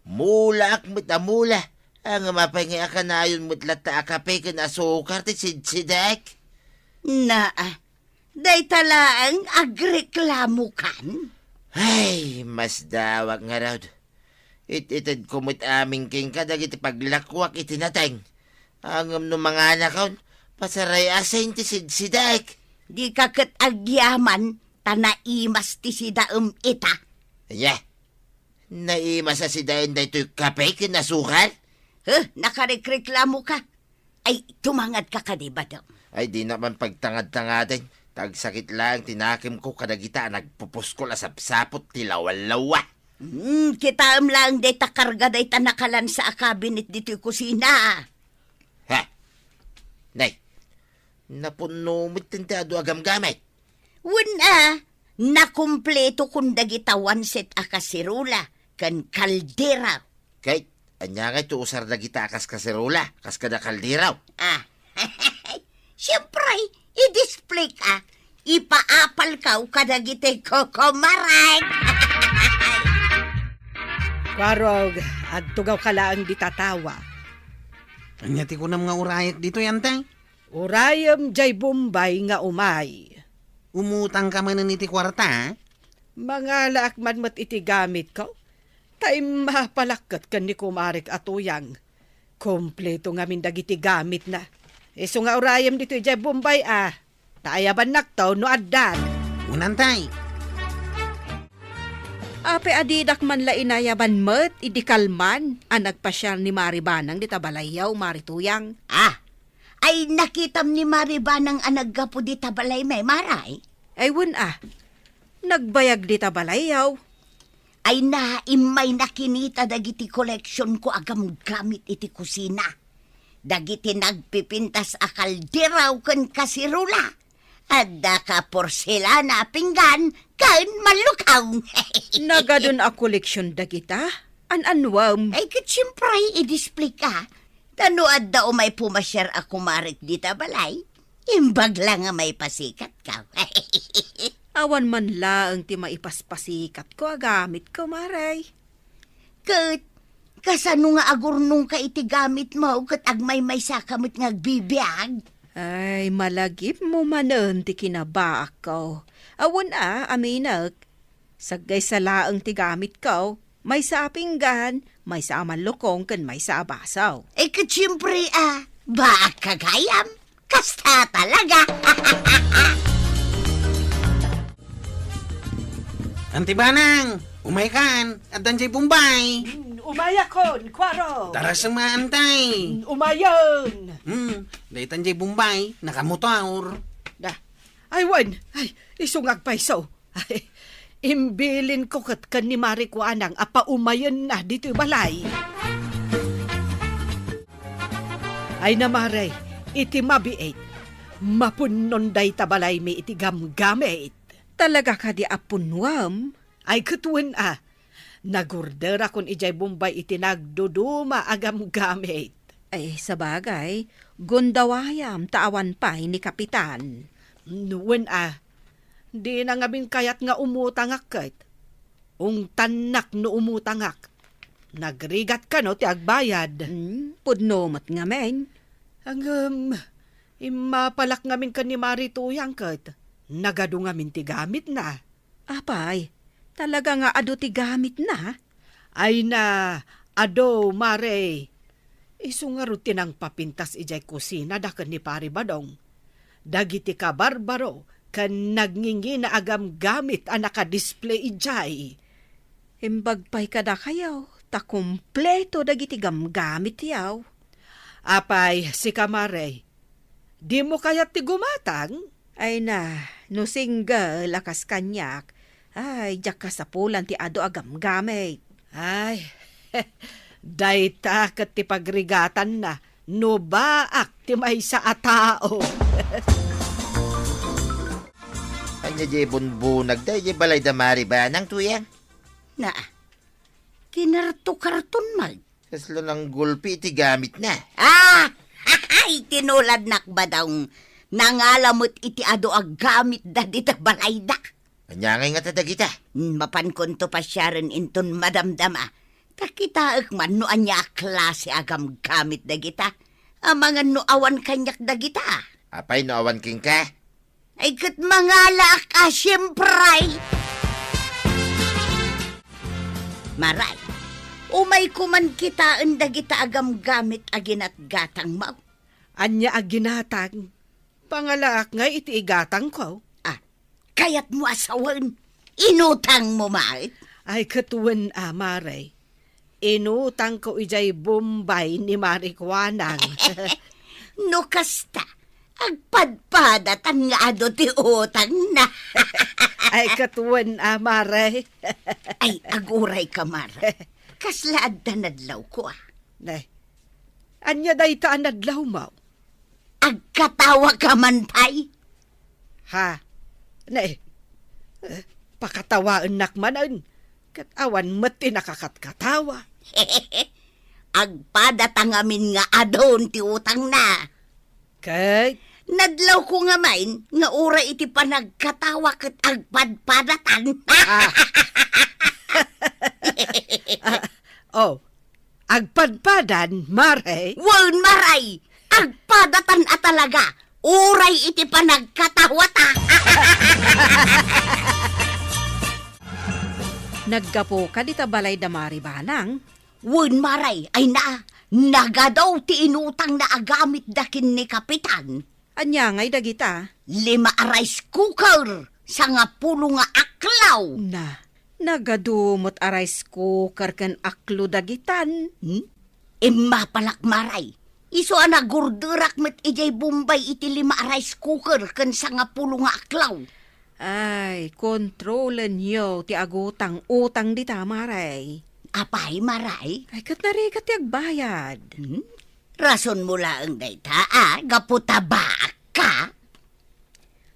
Mulaak met a mula. Ngem apay ngay a kanayon met latta a kape ken asukar ti sidsidek? Naa, dayta laeng agreklamokan? Ay, masdawak ngarud. It-itedko met amin kenka dagiti paglakuak iti nateng. Ngem no manganakon, pasaray-asin ti sidsidek. Dika ket agyaman ta naimas ti sidaem ita. Ania? Naimas a sidaen daytoy kape ken asukar? Huh, nakarekreklamoka? Ay, tumangadka kadi, Badong? Ay, dinak man pagtangad-tangaden. Ta agsakit laeng ti nakemko kadagita a nagpupuskol a sapsaput ti lawlawa. Hmm, kitaem laeng dayta karga dayta nakalansa a kabinet ditoy kusina. Ha? Nay, napunno met ti adu a gamgamit. Wen a, nakumpleto kun dagita one set a kaserola ken kaldera. Ket ania ngay ti usar dagita a kas kaserola, kas kada kaldero? Ah, siempre, i-display ka, ipaapalkaw kadagiti kukumarek. Kuarog, agtugawka laeng dita tawa. Ania ti kunam nga urayek ditoy, Ante? Urayem jay Bombay nga umay. Umutangka manen iti kuarta? Mangalaak man met iti gamitko. Ta immapalak ket ken ni kumarek a Tuyang. Kompleto ngamin dagiti gamitna. Isu nga urayem ditoy jay Bombay a. Ta ayabannakto no addan. Unantay. Apay a didak man la inayaban met idi kalman a nagpasiar ni Mari Banang dita balayyo, Mari Tuyang? Ah, ay nakitam ni Mari Banang a naggapu dita balaymi, Maray? Ay, wen a. Nagbayag dita balayyo. Ay na, immay nakinita dagiti koleksionko a gamgamit iti kusina. Dagiti nagpipintas a kaldero ken kaserola. Adda ka porselana a pinggan ken mallukong. Nagadun a koleksion dagita? An-anuem? Ay, ket siempre, i-displayka. Ta no adda umay pumasiar a kumarek dita balay, imbag la nga maipasikatko. Awan man laeng ti maipaspasikatko a gamitko, Mare. Ket kasano nga agurnongka iti gamitmo ket agmaymaysaka met nga agbibiag? Ay, malagipmo manen ti kinabaakko. Awan a, aminek. Saggaysa laeng ti gamitko. Maysa a pinggan, maysa a mallukong, ken maysa a baso. Eh, ket siempre, ah, baakka gayam. Kasta talaga. Anti Banang, umaykan, addan jay Bombay. Mm, umayakon, Kuaro. Tara suma, Antay. Mm, umayon. Hmm, daytan jay Bombay, nakamotor. Da. Ay, wen. Ay, isu nga agpayso. Ay, imbilinko ket ken ni Mari Kuanang a paumayenna ditoy balay. Ay na, Mare, iti mabiit, mapunnon dayta balaymi iti gamgamit. Talaga kadi a punnuam? Ay, ket wen a, nagorderakon idiay Bombay iti nagduduma a gamgamit. Ay, sabagay, gundawayam ta awan pay ni Kapitan. Wen a, dina ngamin kayat nga umutangak ket. Ungtannak no umutangak. Nagrigat kano ti agbayad. Hmm, pudno met ngamin. Ngem, immapalak ngamin ken ni Mari Tuyang ket nagadu ngamin ti gamitna. Apay, talaga nga adu ti gamitna? Ay na, adu, Mare. Isu ngarud ti nangpapintas idiay kusina da ken ni Pari Badong. Dagiti kabarbaro ken nagngingina a gamgamit a nakadisplay idiay. Imbag pay kadakayo, ta kompleto dagiti gamgamityo. Apay, sika, Mare, dimo kayat ti gumatang? Ay na, no single a kas kaniak, ay, diak kasapulan ti adu a gamgamit. Ay, dayta ket ti pagrigatanna no baak ti maysa a tao. Ania diay bunbunag daydiay balay da Mari Banang, Tuyang? Na, kinarto-karton man. Kasla nanggulpi iti gamitna. Ah! Ay, tinuladnak, Badong. Nangala met iti adu a gamitda dita balayda. Ania ngay ngata dagita? Hmm, mapankonto pasiaren inton madamdama. Ta kitaek man no ania a klase a gamgamit dagita. Amangan no awan kaniak dagita. Apay no awan kenka? Ay, ket mangalaak a siempre. Maray, umayko man kitaen dagita a gamgamit a ginatgatangmo. Ania a ginatang? Pangalaak ngay iti igatangko. Ah, kayatmo a sawen? Inutangmo met? Ay, ket wen a, Mare. Inutangko idiay Bombay ni Mari Kuanang. No kasta, agpadpadatan nga adu ti utangna. Ay, ket wen a, Mare. Ay, agurayka, Mare. Kasla adda nadlawko, ah. Nay, ania dayta a nadlawmo? Agkatawaka man pay? Ha? Ne, eh, pakatawaennak manen, ket awan met ti nakakatkatawa. Agpadatan ngamin nga adun ti utangna. Ket? Nadlawko ngamin nga uray iti panagkatawa ket agpadpadatan. Ah. Ah, oh, agpadpadan, Mare? Wen, Maray! Agpadatan a talaga, uray iti panagkatawata. Naggapuka dita balay da Mari Banang? Wen, Maray, ay na, nagadu ti inutangna a gamitda ken ni Kapitan. Ania ngay dagita? Lima a rice cooker, sangapulo nga aklaw. Na, nagadu met a rice cooker ken aklo dagitan. Hmm? Immapalak, Maray. Isu a nagurderak met idiay Bombay iti lima a rice cooker ken sangapulo nga aklaw. Ay, kontrolenyo ti agutang-utang dita, Maray. Apay, Maray? Ay, ket narigat ti agbayad. Hmm? Rasonmo laeng dayta, a, gapu ta baakka.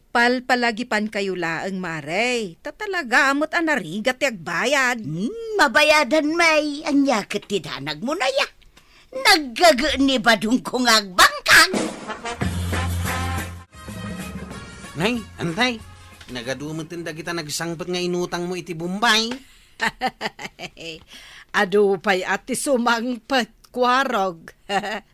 Palpalagipankayo laeng, Mare. Ta talaga met a narigat ti agbayad. Hmm, mabayadan, May. Ania ket ti danagmo, Nay, a? Naggaguen ni badongko nga agbangkag. Nay, Antay, nagadu met dagita nagsangpet nga inutangmo iti Bombay. Adu pay a ti sumangpet, Kuarog.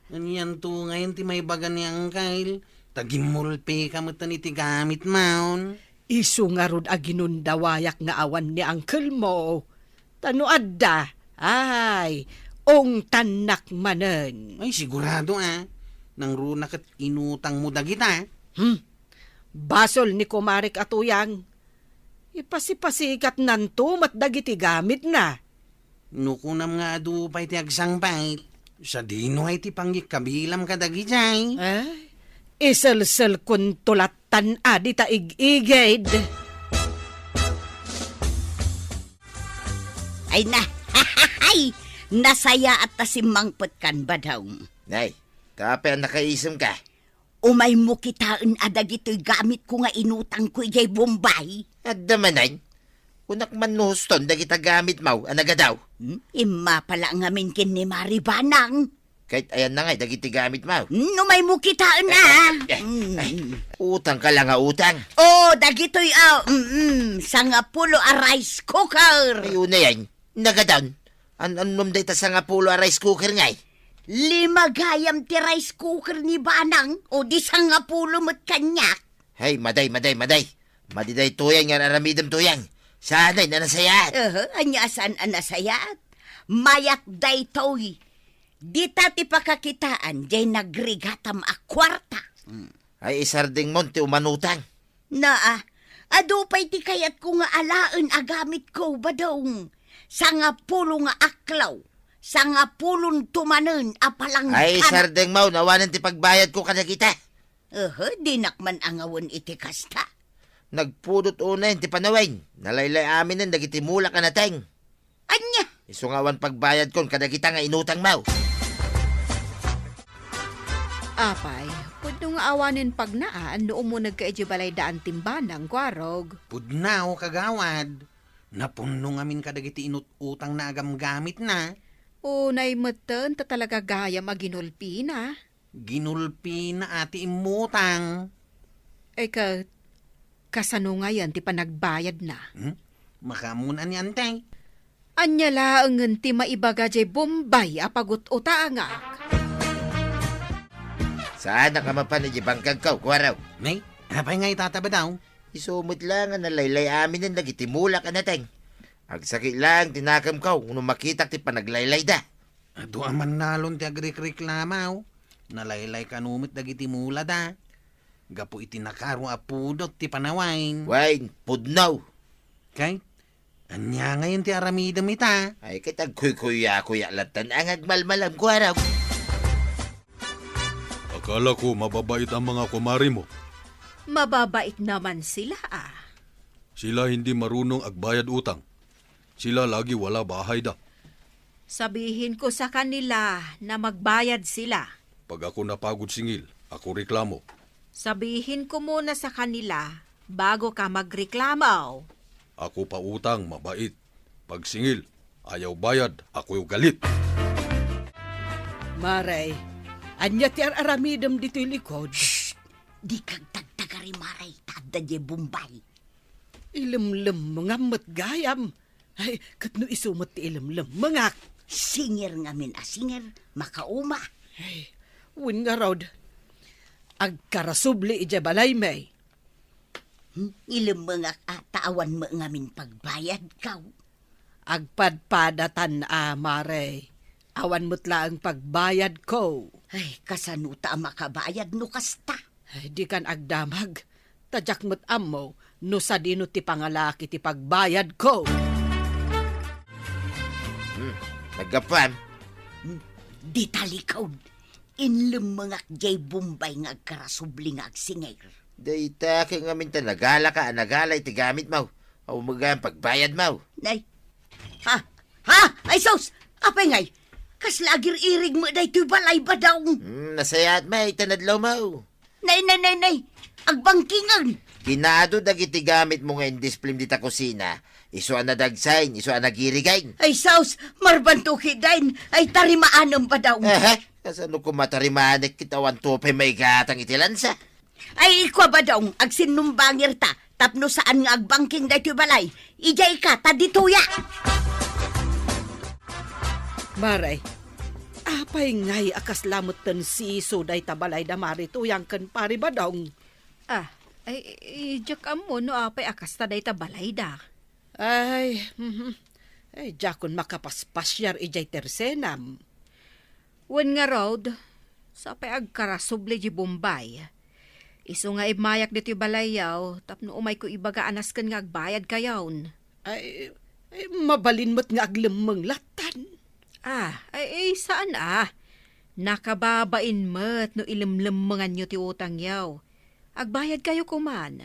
Anianto ngayen ti maibaga ni Angkel? Ta gimmulpika met iti gamitmo. Isu ngarud a ginundawayak nga awan ni Angkel mo. Ta no adda, ay, ungtannak manen. Ay, sigurado a. Nangruna ket inutangmo dagita. Hmm. Basol ni kumarek a Tuyang. Ipasipasikatnanto met dagiti gamitna. No kunam nga adu pay ti agsangpet, sadino ay ti pangikkabilam kadagijay? Eh? Iselselkonto lattan a dita ig-igid. Ay na, ay, nasayaat ta simmangpetkan, Badong. Nay, ta apay a nakaisemka? Umaymo kitaen a dagitoy gamitko nga inutangko idiay Bombay. Adda manen? Kunak man no huston dagita gamitmo a nagadu. Hmm? Immapa la ngamin ken ni Mari Banang. Ket ayanna ngay dagiti gamitmo. Hmm, umaymo kitaen a. Eh, eh, eh, eh. Hmm. Utangka la nga utang. Oh, dagitoy, oh, mm, mm, sangapulo a rice cooker. Ay, unayen. Nagadun. An-, annom dayta sangapulo a rice cooker ngay? Lima gayam ti rice cooker ni Banang, o di sangapulo met kaniak. Hay, maday, maday, maday. Madi daytoyen nga aramidem, Tuyang. Saanay a nasayaat? Aha, ania a saan a nasayaat? Mayat daytoy. Dita ti pakakitaan, diay nagrigatam a kuarta. Hmm. Ay, isardengmon ti umanutang. Naa, adu pay ti kayatko nga alaen a gamitko, Badong. Sangapulo nga aklaw, sangapulonto manen a palangkan. Ay, isardengmo, awanen ti pagbayadko kadagita. Aha, dinak man angawen iti kasta. Nagpudot unayen ti panawen, nalaylay aminen dagiti mulak a nateng. Ania? Isu nga awan pagbayadkon kadagita nga inutangmo. Apay, pudno nga awanen pagnaan no umunegka idiay balay da Antim Banang, Kuarog. Pudno, kagawad. Napunno ngamin kadagiti inut-utangna a gamgamitna. Unay metten ta talaga gayam a ginulpina. Ginulpina a ti immutang. Ay ket, kasano ngayen ti panagbayadna? Hmm? Makaammoan ni Antay? Ania laengen ti maibaga diay Bombay a pagut-utangak? Saanak a mapan idiay bangkagko, Kuarog. Nay, apay nga ita, Badong? Isu met la nga nalaylay aminen dagiti mulak a nateng. Agsakit laeng ti nakemko no makitak ti panaglaylayda. Adu a mannalon ti agrekreklamo. Nalaylay kano met dagiti mulada. Gapu iti nakaro a pudot ti panawen. Wen, pudno. Kay, ania ngayen ti aramidem ita? Ay, ket agkuykuyakuyak lattan a nga agmalmalam, Kuarog. Akalako mababait a mga kumarimo. Mababait naman sila, ah. Sila hindi marunong agbayad utang. Sila lagi wala bahayda. Sabihin ko sa kanila na magbayad sila. Pag ako napagod singil, ako reklamo. Sabihin ko muna sa kanila bago ka magreklamo. Ako pautang, mabait. Pag singil, ayaw bayad, ako galit. Maray, ania ti ar-aramidem ditoy likod? Shh! Dika agtagtagari, Maray, ta adda diay Bombay. Ilemlemmengam met gayam. Ay, ket no isu met ti ilemlemmengak. Singer ngamin a singer, makauma. Ay, wen ngarud. Agkarasubli idiay balaymi. Hmm, ilemmengak a ta awan met ngamin pagbayadko. Agpadpadatan a, Mare. Awan met laeng pagbayadko. Ay, kasano ta a makabayad no kasta? Ay, dikan agdamag. Ta diak met ammo no sadino ti pangalak iti pagbayadko. Hmm, naggapuam? Hmm, di talikod. Inlemmengak diay Bombay nga agkarasubli nga agsinger. Dayta ket ngamin ta nagalaka a nagala iti gamitmo. Awan met gayam pagbayadmo. Nay. Ha? Ha? Ay sus! Apay ngay? Kasla agir-irig met daytoy balay, Badong. Hmm, nasayaat met ita nadlawmo. Nay, nay, nay, nay! Agbangkingen! Kinaadu dagiti gamitmo nga indisplem dita kusina. Isu a nadagsayen, isu a nagirigen. Ay, sus! Marbanto kitaen! Ay, tarimaanem, Badong! Aha! Kasano koma tarimaanek ket awan to pay maigatang iti lansa? Ay, ikua, Badong, agsinnumbangirta tapno saan nga agbangking daytoy balay. Idiay ka, ta ditoya! Mare, apay ngay a kasla metten siso dayta balay da Mari Tuyang ken Pari Badong? Ah, ay, i-, diak ammo no apay a kasta dayta balayda. Ay, mhm. Ay, diakon makapaspasiar idiay tersenam. Wen ngarud, sapay agkarasubli di Bombay. Isu nga immayak ditoy balayyo tapno umayko ibaga a nasken nga agbayadkayon. Ay, ay, mabalin met nga aglemmeng lattan. Ah, ay, ay, saan a? Nakababain met no ilemlemmenganyo ti utangyo. Agbayadkayo koman.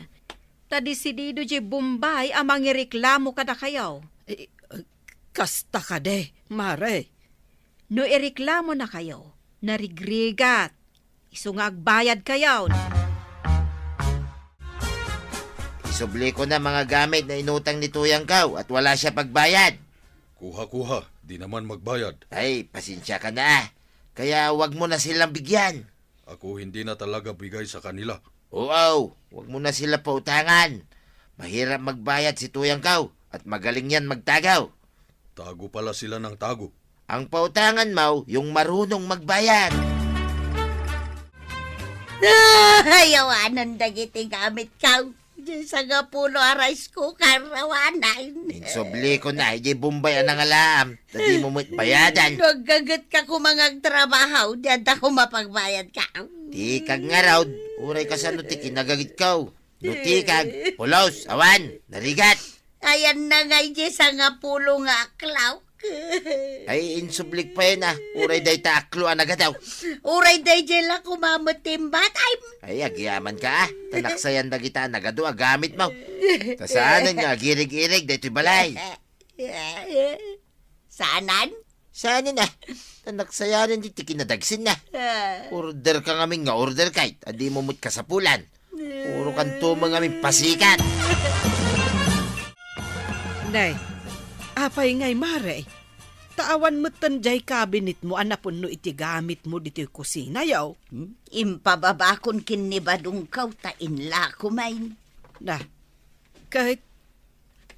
Ta desidido di Bombay a mangireklamo kadakayo. Eh, eh, kasta kadi, Mare. No ireklamonakayo, narigrigat. Isu nga agbayadkayon. Isubliko na mga gamit na inutang ni Tuyangkaw at wala siya pagbayad. Kuha-kuha, di naman magbayad. Ay, pasensia ka na, ah. Kaya wag mo na silang bigyan. Ako hindi na talaga bigay sa kanila. Oo, wag mo na sila pautangan. Mahirap magbayad si Tuyangkaw at magaling yan magtagaw. Tago pala sila ng tago. Ang pautangan mo, yung marunong magbayad. Ay, awanan dagiti gamitkaw. Diay sangapulo a rice cooker, awanan. Insubli ko na, idiay Bombay a nangalaam. Ta dimo met bayadan. No aggagetka koma nga agtrabaho, diadda koma pagbayadka. Ti kagngarud, uray kasano ti kinagagitkaw. No tikag, pulos, awan, narigat. Ayan na nga idiay sangapulo nga aklawk. Ay, insublik pay na. Uray dayta aklo a nagadaw. Uray daydiay la koma met ti imbat. Ay, ay, agyaman ka, ah. Ta naksayan dagita a nagadu a gamit mo. Ta saanen nga agirig-irig daytoy balay. Saanan? Saanen, ah. Ta naksayanen di ti kinadagsen na. Ah. Order ka ngamin nga order kay, a dimo met kasapulan. Puro kanto mo ngamin pasikat. Nay, apay ngay, Mare? Ta awan metten diay cabinet mo a napunno iti gamit mo ditoy kusina, yaw? Hmm? Impababakon ken ni Badongkaw ta inlako main. Na, ket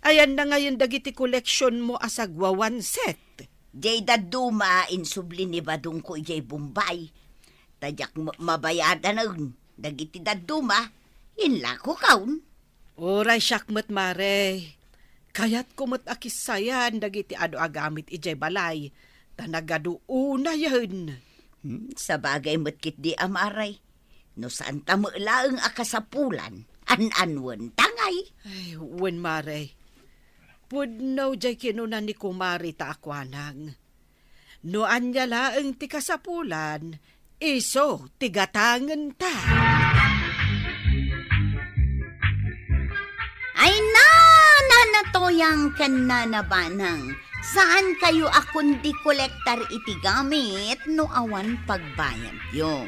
ayan na ngayon dagiti collection mo a sagwawan set? Diay dadduma a insubli ni Badongko idiay Bombay. Ta diak ma-, mabayadanen dagiti dadduma, inlako kaon. Uray siak met, Mare. Kayatko met a kissayan dagiti adu a gamit idiay balay, ta nagadu unayen. Hmm, sabagay met ketdi a, Mare. No saanta met laeng a kasapulan, an-anuen ta ngay. Ay, wen, Mare. Pudno diay kinuna ni Kumari ta akuanang. No ania laeng ti kasapulan, isu ti gatangenta. Ay, na, Nana Toyang ken Nana Banang, saan kayo a kundi kolektar iti gamit no awan pagbayadyo.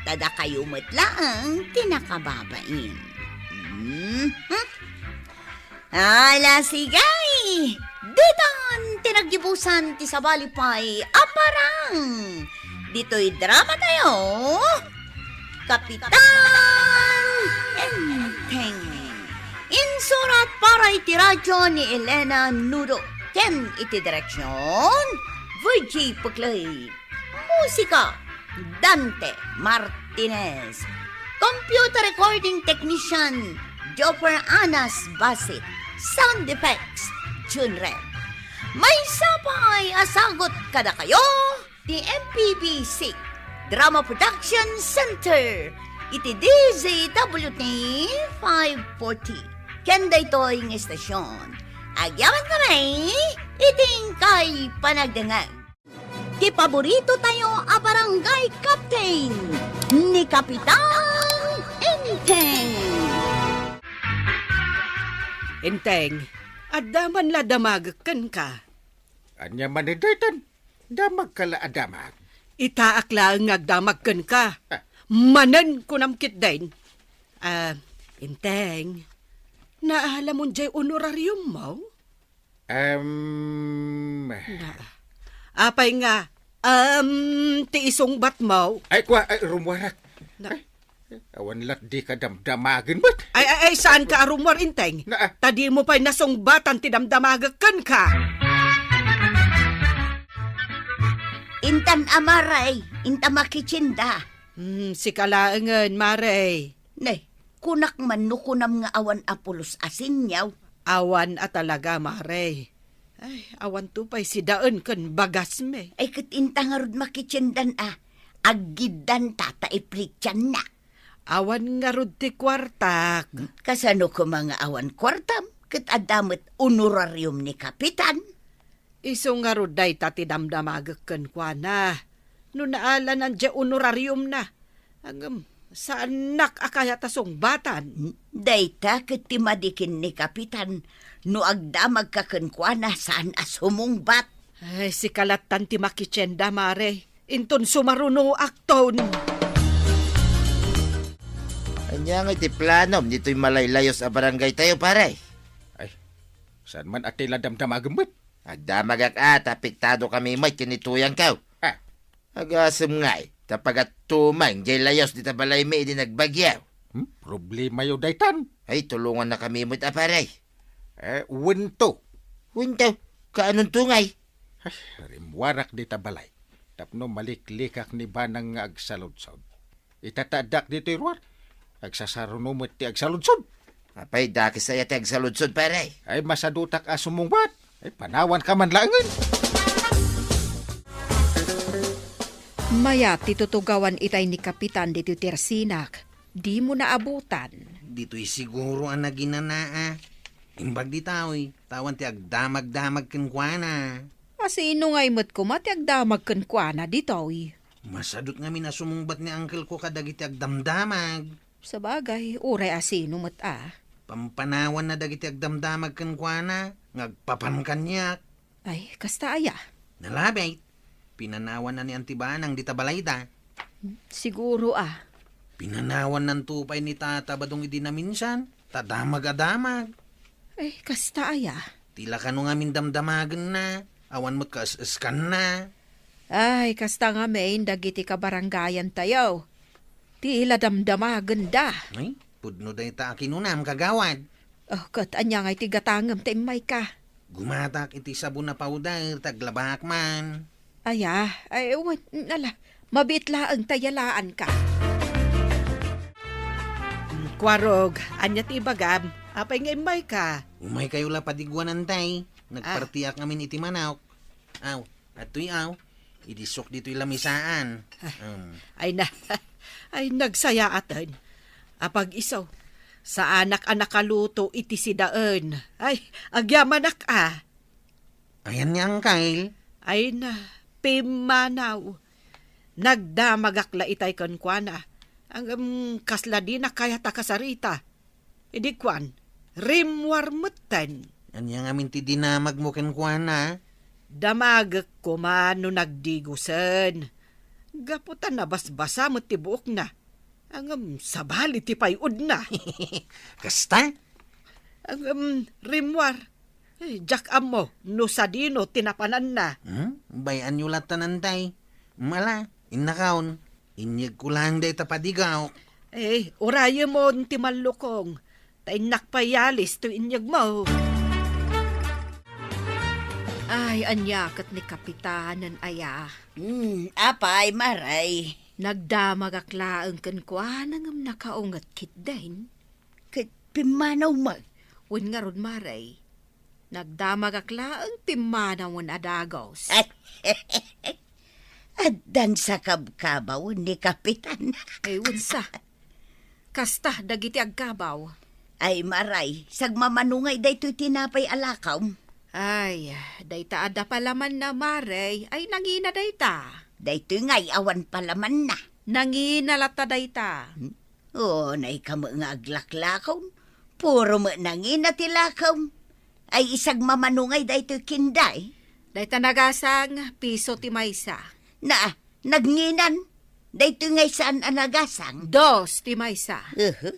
Ta dakayo met laeng ti nakababain. Mhm. Ala, sige! Ditan ti naggibusan ti sabali pay a parang. Ditoy drama tayo, Kapitan Enteng. Insurat para iti radyo ni Elena Nudo ken iti direksyon, Virgie Puclay. Musika, Dante Martinez. Computer recording technician, Joffer Anas Basit. Sound effects, Jun Red. Maysa pay a sagut kadakayo ti M P B C Drama Production Center iti D Z W T five forty. Ken daytoy nga istasyon, agyaman kami iti inkay panagdengngeg. Ti paborito tayo a barangay captain, ni Kapitan Enteng. Enteng, adda man la damagek kenka. Ania man daytan? Damagka la a damag. Itaak laeng nga agdamag kenka. Ah. Manen kunam ketdin. Ah, Enteng, naalamon jay honorariummo? Em. Na, apay nga, em, ti isungbatmo? Ay, kua, ay, rummuarak. Na- Ay, awan lat di ka damdamagen met. Ay, ay, ay, saanka a rummuar, Enteng? Na, ah. Ta dimo pay nasungbatan ti damdamagek kenka. Intan a, Mare, inta makitienda. Hmm, sika laengen, Mare. Ne, kunak man no kunam nga awan a pulos a sinyaw. Awan a talaga, Mare. Ay, awanto pay sidaen ken bagasmi. Ay, ket inta ngarud makitiendan a. Aggiddanta ta ipritiannak. Awan ngarud ti kuartak. Kasano koma nga awan kuartam? Ket adda met honorarium ni Kapitan. Isu ngarud dayta ti damdamagek kenkuana. No naalanan diay honorariumna, ngem, saannak a kayat a sungbatan. Dayta ket ti madi ken ni Kapitan. No agdamagka kenkuana, saan a sumungbat. Ay, sika lattan ti makitienda, Mare. Inton sumarunoakton. Ania ngay ti planom ditoy malaylayos a barangaytayo, pare? Ay, saan man a ti la damdamagem met? Agdamagak a, ta apektadokami met ken ni tuyangko. Ah. Agasem ngay, ta pagatumeng diay layos dita balaymi idi nagbagyo. Hmm? Problemayo daytan. Ay, tulongannakami met a, pare. Eh, wento. Wento? Kaanonto ngay? Ay, rimmuarak dita balay. Tapno maliklikak ni Banang nga agsaludsod. Ita ta addak ditoy ruar, agsasaruno met ti agsaludsod. Apay, dakes aya ti agsaludsod, pare? Ay, masadutak a sumungbat. Ay, panawanka man laengen. Mayat ti tutugawan itay ni Kapitan ditoy tersinak. Dimo naabutan. Ditoy siguro a naginana a. Imbag ditoy, ta awan ti agdamagdamag kenkuana. A sino ngay met koma ti agdamag kenkuana ditoy? Masadut ngamin a sumungbat ni angkelko kadagiti agdamdamag. Sabagay, uray a sino met a. Pampanawanna dagiti agdamdamag kenkuana nga agpapan kaniak. Ay, kasta aya? Nalabit. Pinanawanna ni Anti Banang dita balayda. Siguro a. Pinanawannanto pay ni Tata Badong idi naminsan, ta damag a damag. Ay, kasta aya? Ti la kano ngamin damdamagenna, awan met kaes-eskanna. Ay, kasta ngamin dagiti kabarangayantayo. Ti la damdamagenda. Ay, pudno dayta a kinunam, kagawad. Oh, ket ania ngay ti gatangem ta immayka? Gumatak iti sabon a powder, ta aglabak man. Aya, ay, wen, ala, mabiit laeng ta yalaanka. Kuarog, ania ti ibagam? Apay nga immayka? Umaykayo la padiguan, Antay. Ah. Nagpartiak ngamin iti manok. Aw, adtoy aw. Idisok ditoy lamisaan. Ah. Um. Ay na, ay nagsayaaten. Apag-iso, saanak a nakaluto iti sidaen. Ay, agyamanak a. Ayan ni Angkel? Ay na, pimmanaw. Nagdamagak la itay kenkuana. Ngem kasla dina kayat a kasarita. Idi kuan, rimmuar metten. Ania ngamin ti dinamagmo kenkuana? Damagek koma no nagdigusen. Gapu ta nabasbasa met ti buokna. Ngem sabali ti pay-odna. Kasta? Ngem rimmuar. Eh, diak ammo no sadino ti napananna. Hmm? Bay-anyo latta, Antay. Mala, innakaon. Inyegko laeng dayta padigaw. Eh, urayemon ti mallukong. Ta innak pay yalis toy inyegmo. Ay, ania ket ni Kapitanen aya? Hmm, apay, Mare? Nagdamagak laeng kenkuana ngem nakaunget ketdin. Ket pimmanaw met? Wen ngarud, Mare. Nagdamagak laeng pimmanawen a dagus. Addan sakabkabawen ni Kapitan. Ay, wensa. Kasta dagiti agkabaw. Ay, Mare, sagmamano ngay daytoy tinapay a lakaw? Ay, dayta adda palamanna, Mare. Ay, nangina dayta. Daytoy ngay awan palamanna. Nangina latta dayta. Hmm? O, naika met nga aglaklakaw. Puro met nangina ti lakaw. Ay, isagmamano ngay daytoy kinday? Dayta nagasang, piso ti maysa. Na, nagnginan? Daytoy ngay saan a nagasang? Dos ti maysa. Uhu.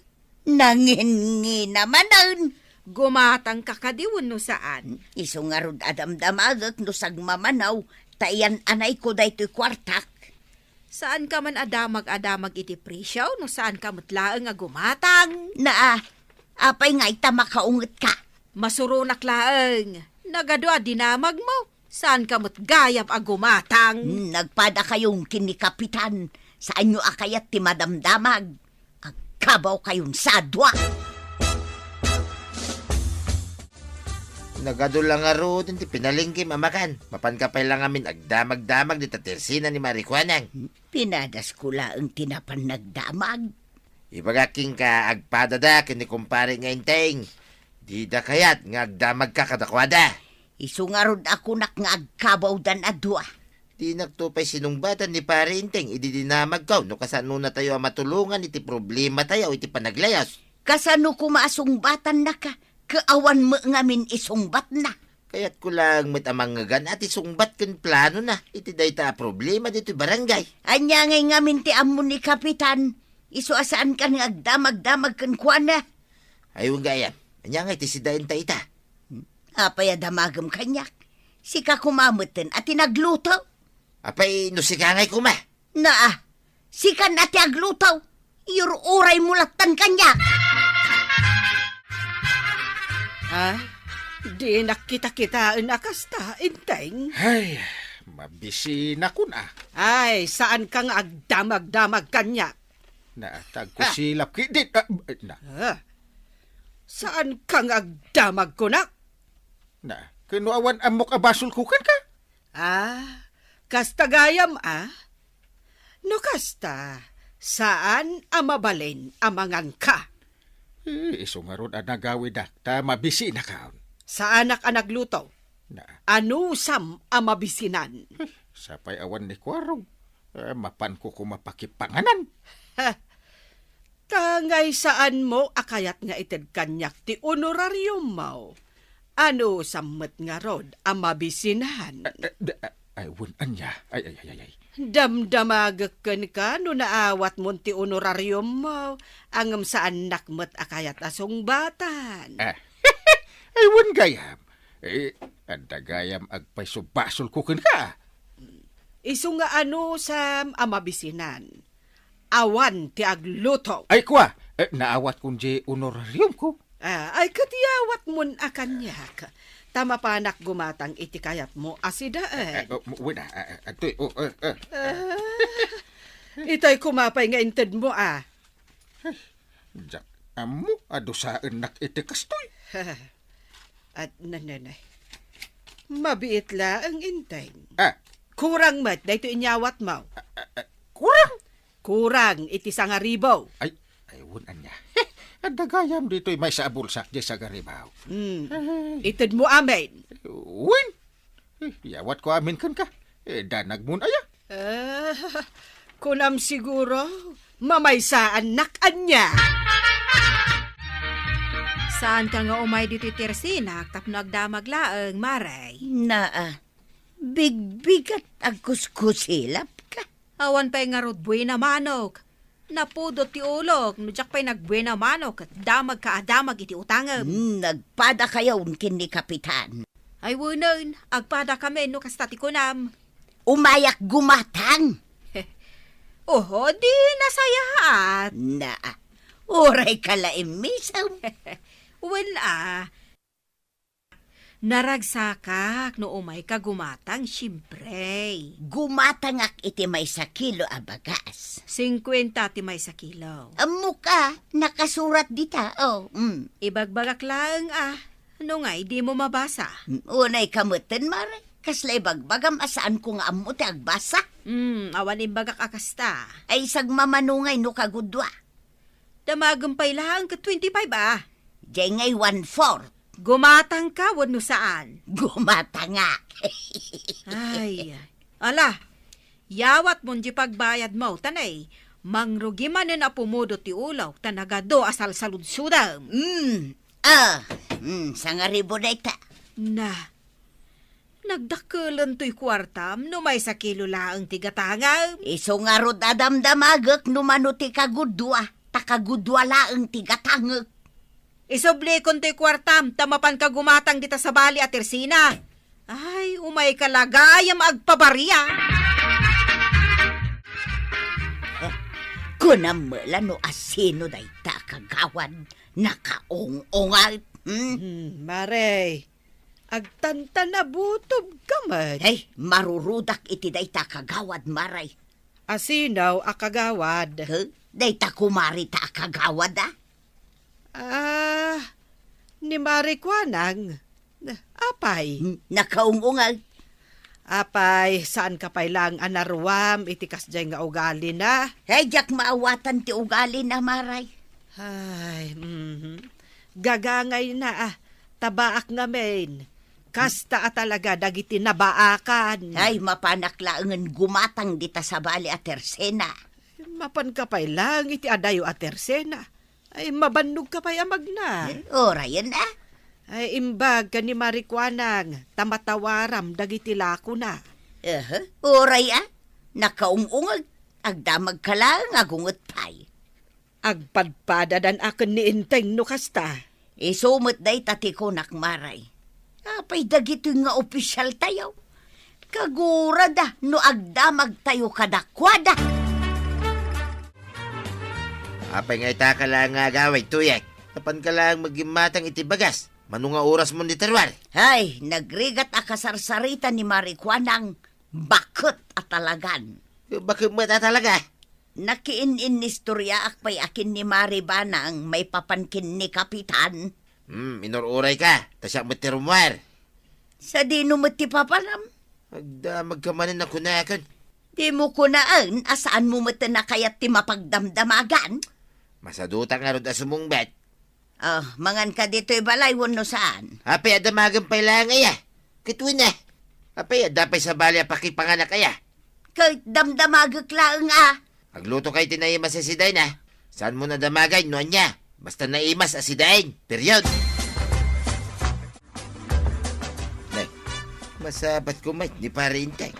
Nanginngina manen. Gumatangka kadi wenno saan? Isu ngarud a damdamagek no sagmamanaw, ta iyan-anayko daytoy kuartak. Saanka man a damag a damag iti presyo no saanka met laeng a gumatang? Naa, apay ngay ta makaungetka? Masuronak laeng. Nagadu a dinamagmo. Saanka met gayam a gumatang? Hmm, nagpadakayon ken ni Kapitan. Saanyo a kayat ti madamdamag. Agkabawkayon sa dua. Nagadu la ngarud ti pinalengkem a makan. Mapanka pay la ngamin agdamagdamag dita tersina ni Mari Kuanang. Pinadasko laeng ti napan nagdamag. Ibagak kenka, agpadada ken ni kumpare nga Enteng. Dida kayat nga agdamagka kadakuada. Isu ngarud a kunak nga agkabawdan a dua. Dinakto pay sinungbatan ni Pare Enteng idi dinamagko no kasanonatayo a matulongan iti problematayo iti panaglayas. Kasano koma a sungbatannaka? Ket awan met ngamin isungbatna. Kayatko laeng met a mangngegan a ti sungbat ken planona iti dayta a problema ditoy barangay. Ania ngay ngamin ti ammo ni Kapitan? Isu a saankan nga agdamagdamag kenkuana. Ay, wen gayam. Ania ngay ti sidaenta ita? Apay a damagem kaniak? Sika koma metten a ti nagluto. Apay no sika ngay koma? Naa, sikan a ti agluto. Iyur-uraymo lattan kaniak. Ah, dinak kita-kitaen a kasta, Enteng. Ay, mabisina kuna. Ay, saanka nga agdamagdamag kaniak? Na, tagkusilap ki-, di, ah, na. Ah, saanka nga agdamag kunak? Na, ken no awan ammok a basolko kenka? Ah, kasta gayam, a? No kasta, saan a mabalin a manganka? Eh, isu ngarud a nagawidak, ta mabisinakon. Saanak a nagluto. Na. Anusam a mabisinan? Eh, sapay awan ni Kuarog. Eh, mapanko koma pakipanganan. Ha! Ta ngay saanmo a kayat nga ited kaniak ti honorariummo? Anusam met ngarud a mabisinan? Eh, eh, da-, ay, wen, ania? Ay, ay, ay, ay, ay. Damdamagek kenka no naawatmon ti honorariummo, ngem saannak met a kayat a sungbatan. Ah. Ay, wen gayam. Eh, adda gayam agpayso basolko kenka. Isu nga anusam a mabisinan. Awan ti agluto. Ay, kua, eh, naawatkon diay honorariumko. Ah, ay, ket iyawatmon a kaniak. Ta mapanak gumatang iti kayatmo a sidaen. Eh, eh, oh, wen, ah, ah, ah, adtoy, oh, eh, eh. Ah, itay koma pay nga intedmo, a. Diak ammo a dusaennak iti kastoy. At nanenay. Mabiit laeng, Enteng. Ah. Kurang met daytoy inyawatmo. Ah, ah, ah, kurang? Kurang iti sangaribu. Ay, ay, wen, ania. Adda gayam ditoy maysa a bulsak diay sangaribu. Hmm. Ay. Itedmo amin. Wen? Eh, iyawatko amin kenka. Eh, danagmon aya? Ah, kunam siguro, mamaysaannak ania. Saanka nga umay ditoy tersinak tapno agdamag laeng, Mare? Naa, bigbigat agkuskusilapka. Awan pay ngarud buena manok. Napudot ti ulok, no diak pay nagbuena manok ket damagka a damag iti utangem. Hmm, nagpadakayon ken ni Kapitan. Ay wenen, agpadakamin no kasta ti kunam. Umayak gumatang. Oho, di nasayaat. Naa, urayka la immisem. Wen a, naragsakak no umayka gumatang, siempre. Gumatangak iti maysa kilo a bagas. Singkuenta ti maysa kilo. Ammok a, nakasurat dita, oh, mm. Ibagbagak laeng a, no ngay dimo mabasa. Mm, unayka metten, Mare. Kasla ibagbagam a saanko nga ammo ti agbasa? Mm, awan imbagak a kasta. Ay, sagmamano ngay no kagudua. Damagem pay laeng ket twenty-five a. Diay ngay one-fourth. Gumatangka wenno saan? Gumatangak. Ay, ala, yawatmon diay pagbayadmo, ta nay, mangrugi manen a pumudot ti ulok, ta nagadu a salsaludsodem. Mm, ah, mm, sangaribu dayta. Na, Nagdakkelon toy kuartam no maysa kilo laeng ti gatangem. Isu ngarud a damdamagek no mano ti kagudua, ta kagudua laeng ti gatangek. Isublikon toy kuartam ta mapanka gumatang dita sabali a tersena. Ay, umayka la gayam agpabaria. Kunam met la no asino dayta a kagawad, nakaung-unget. Hmm? Hmm, Mare, agtantanabutob ka met. Ay, marurudak iti dayta a kagawad, Mare. Asino a kagawad? Huh? Dayta kumarita a kagawad, a? Ah, ni Mare Kuanang. Apay? Hmm, nakaung-unget. Apay, saanka pay laeng a naruam iti kasdiay nga ugalina? Ay, diak maawatan ti ugalina, Mare. Ay, mhm. Gagangayna, ah. Tabaak ngamin. Kasta a talaga dagiti nabaakan. Ay, mapanak laengen gumatang dita sabali a tersena. Mapanka pay laeng iti adayo a tersena. Ay, mabannogka pay a magna. Eh, orayen, a? Ay, imbag ken ni Mare Kuanang, ta matawaram dagiti lakona. Aha, oray, a? Nakaung-unget. Agdamagka laeng, agunget pay. Agpadpadadan a ken ni Enteng no kasta. Isu met dayta ti kunak, Mare. Apay dagitoy nga opisyaltayo? Kagurada no agdamagtayo kadakuada. Apay nga itaka laeng nga agawid, Tuyek? Apanka laeng magimmatang iti bagas. Mano nga orasmon dita ruar? Hay, nagrigat a kasarsarita ni Mare Kuanang, baket a talagan. Baket met a talaga? Nakiin-innistoriaak pay a ken ni Mare Banang maipapan ken ni Kapitan. Hmm, inur-urayka, ta siak met ti rummuar. Sadino met ti papanam? Agdamagka manen a kunakon. Dimo kunaen a saanmo met a kayat ti mapagdamdamagan? Masadutak ngarud a sumungbat. Ah, manganka ditoy balay wenno saan? Apay a damagem pay laeng aya? Ket wen a. Apay, adda pay sabali a pakipanganak aya? Ket damdamagek laeng a. Aglutoka iti naimas a sidaen a. Saanmo a damagay no ania? Basta naimas a sidaen. Period. Nay, masabat ko met ni Pare Enteng.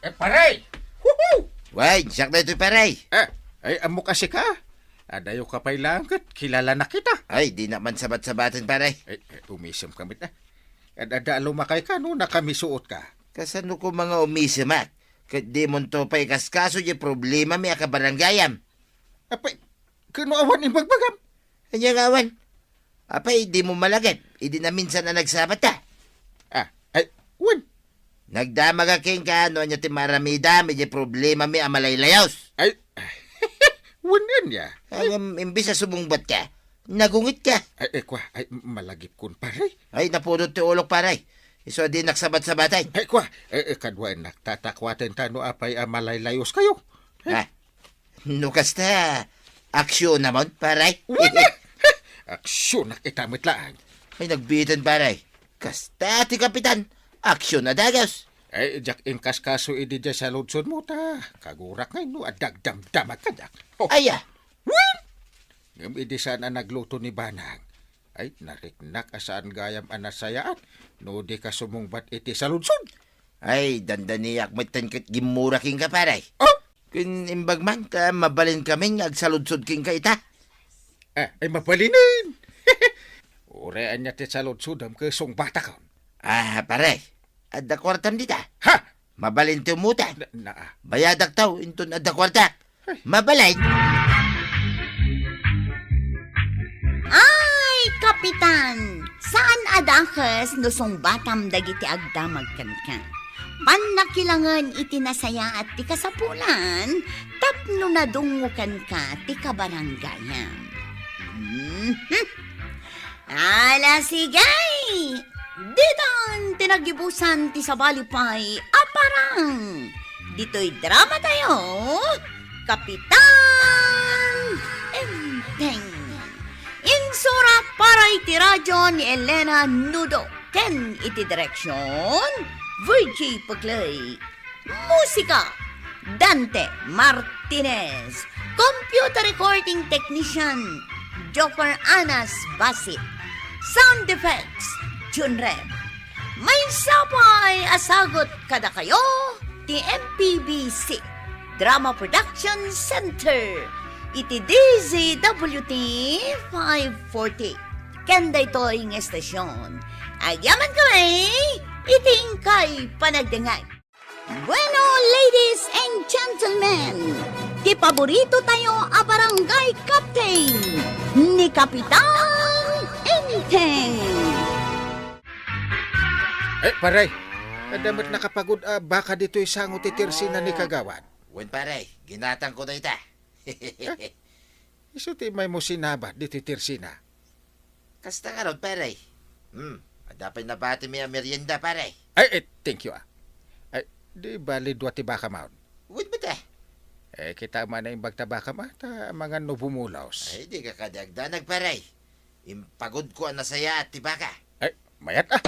Eh, pare! Woohoo! Way, siak daytoy, pare. Eh, ay, ammok a sika? Adayoka pay laeng ket kilalanak ita. Ay, dinak man sabat-sabaten, pare. Ay, ay, umisemka met a. Ad-adda a lumakayka no nakamisuotka. Kasano koma nga umisemak? Ket dimonto pay ikaskaso diay problemami a kabarangayam. Apay, ket no awan imbagbagam? Ania nga awan? Apay, dimo malagip idi naminsan a nagsabatta? Ah, ay, wen. Nagdamagak kenka no ania ti maaramidam idiay problemami a malaylayos. Ay, wen ania? Ngem imbes a sumungbatka, nagungetka. Ay, ay, kua, ay, malagipkon, pare. Ay, napudot ti ulok, pare. Isu a dinak sabat-sabaten. Ay, kua, eh, eh, kaduaennak, tatakuaten ta no apay a malaylayoskayo. Ah, no kasta, aksionamon, pare. Wen a! Aksionak ita met laeng. Ay, nagbiiten, pare. Kasta ti kapitan, aksion a dagus. Ay, diak inkaskaso idi diay saludsodmo ta kagurak ngay no adda agdamdamag kaniak. Oh. Aya. Wen! Ngem idi saan a nagluto ni Banang, ay, nariknak a saan gayam a nasayaat no dika sumungbat iti saludsod. Ay, dandaniak metten ket gimmura kenka, pare. Oh! Ken imbag man ta mabalinkamin nga agsaludsod kenka ita. Ah, ay, mabalinen. Uray ania ti saludsodem ket sungbatakon. Ah, pare, adda kuartam dita? Ha? Mabalin ti umutang. Na, na, ah. Bayadak taw, inton adda kuartak. Ay. Mabalin. Ay, Kapitan! Saan a dakes no sungbatam dagiti agdamag kenka. Pannakilangen iti nasayaat ti kasapulan tapno nadungngo kenka ti kabaranggayam. Mhm. Ala, sige! Ditan ti nagibusan ti sabali pay a parang. Ditoy drama tayo, Kapitan Enteng. Insurat para iti radyo ni Elena Nudo ken iti direksyon, Virgie Puclay. Musika, Dante Martinez. Computer recording technician, Joker Anas Basit. Sound effects, Jun Rem. Maysa pay a sagut kadakayo ti M P B C Drama Production Center iti D Z W T five forty. Ken daytoy nga estasion, agyaman kami iti inkay panagdengngeg. Bueno, ladies and gentlemen, ti paborito tayo a barangay captain, ni Kapitan Enteng. Eh, pare, adda met nakapagud a baka ditoy sango ti tersina ni Kagawad. Wen, pare, ginatangko dayta. Isu ti maymo sinaba ditoy tersina. Kasta ngarud, pare. Hmm, adda pay nabatimi a merienda, pare. Ay, eh, thank you, ah. Ay, di bali dua ti baka maon? Wen met, eh. Eh, kita man a imbag ta baka ma, ta mangan no bumulos. Ay, di ka kadi agdanag, pare. Impagudko a nasayaat ti baka. Ay, mayat, ah.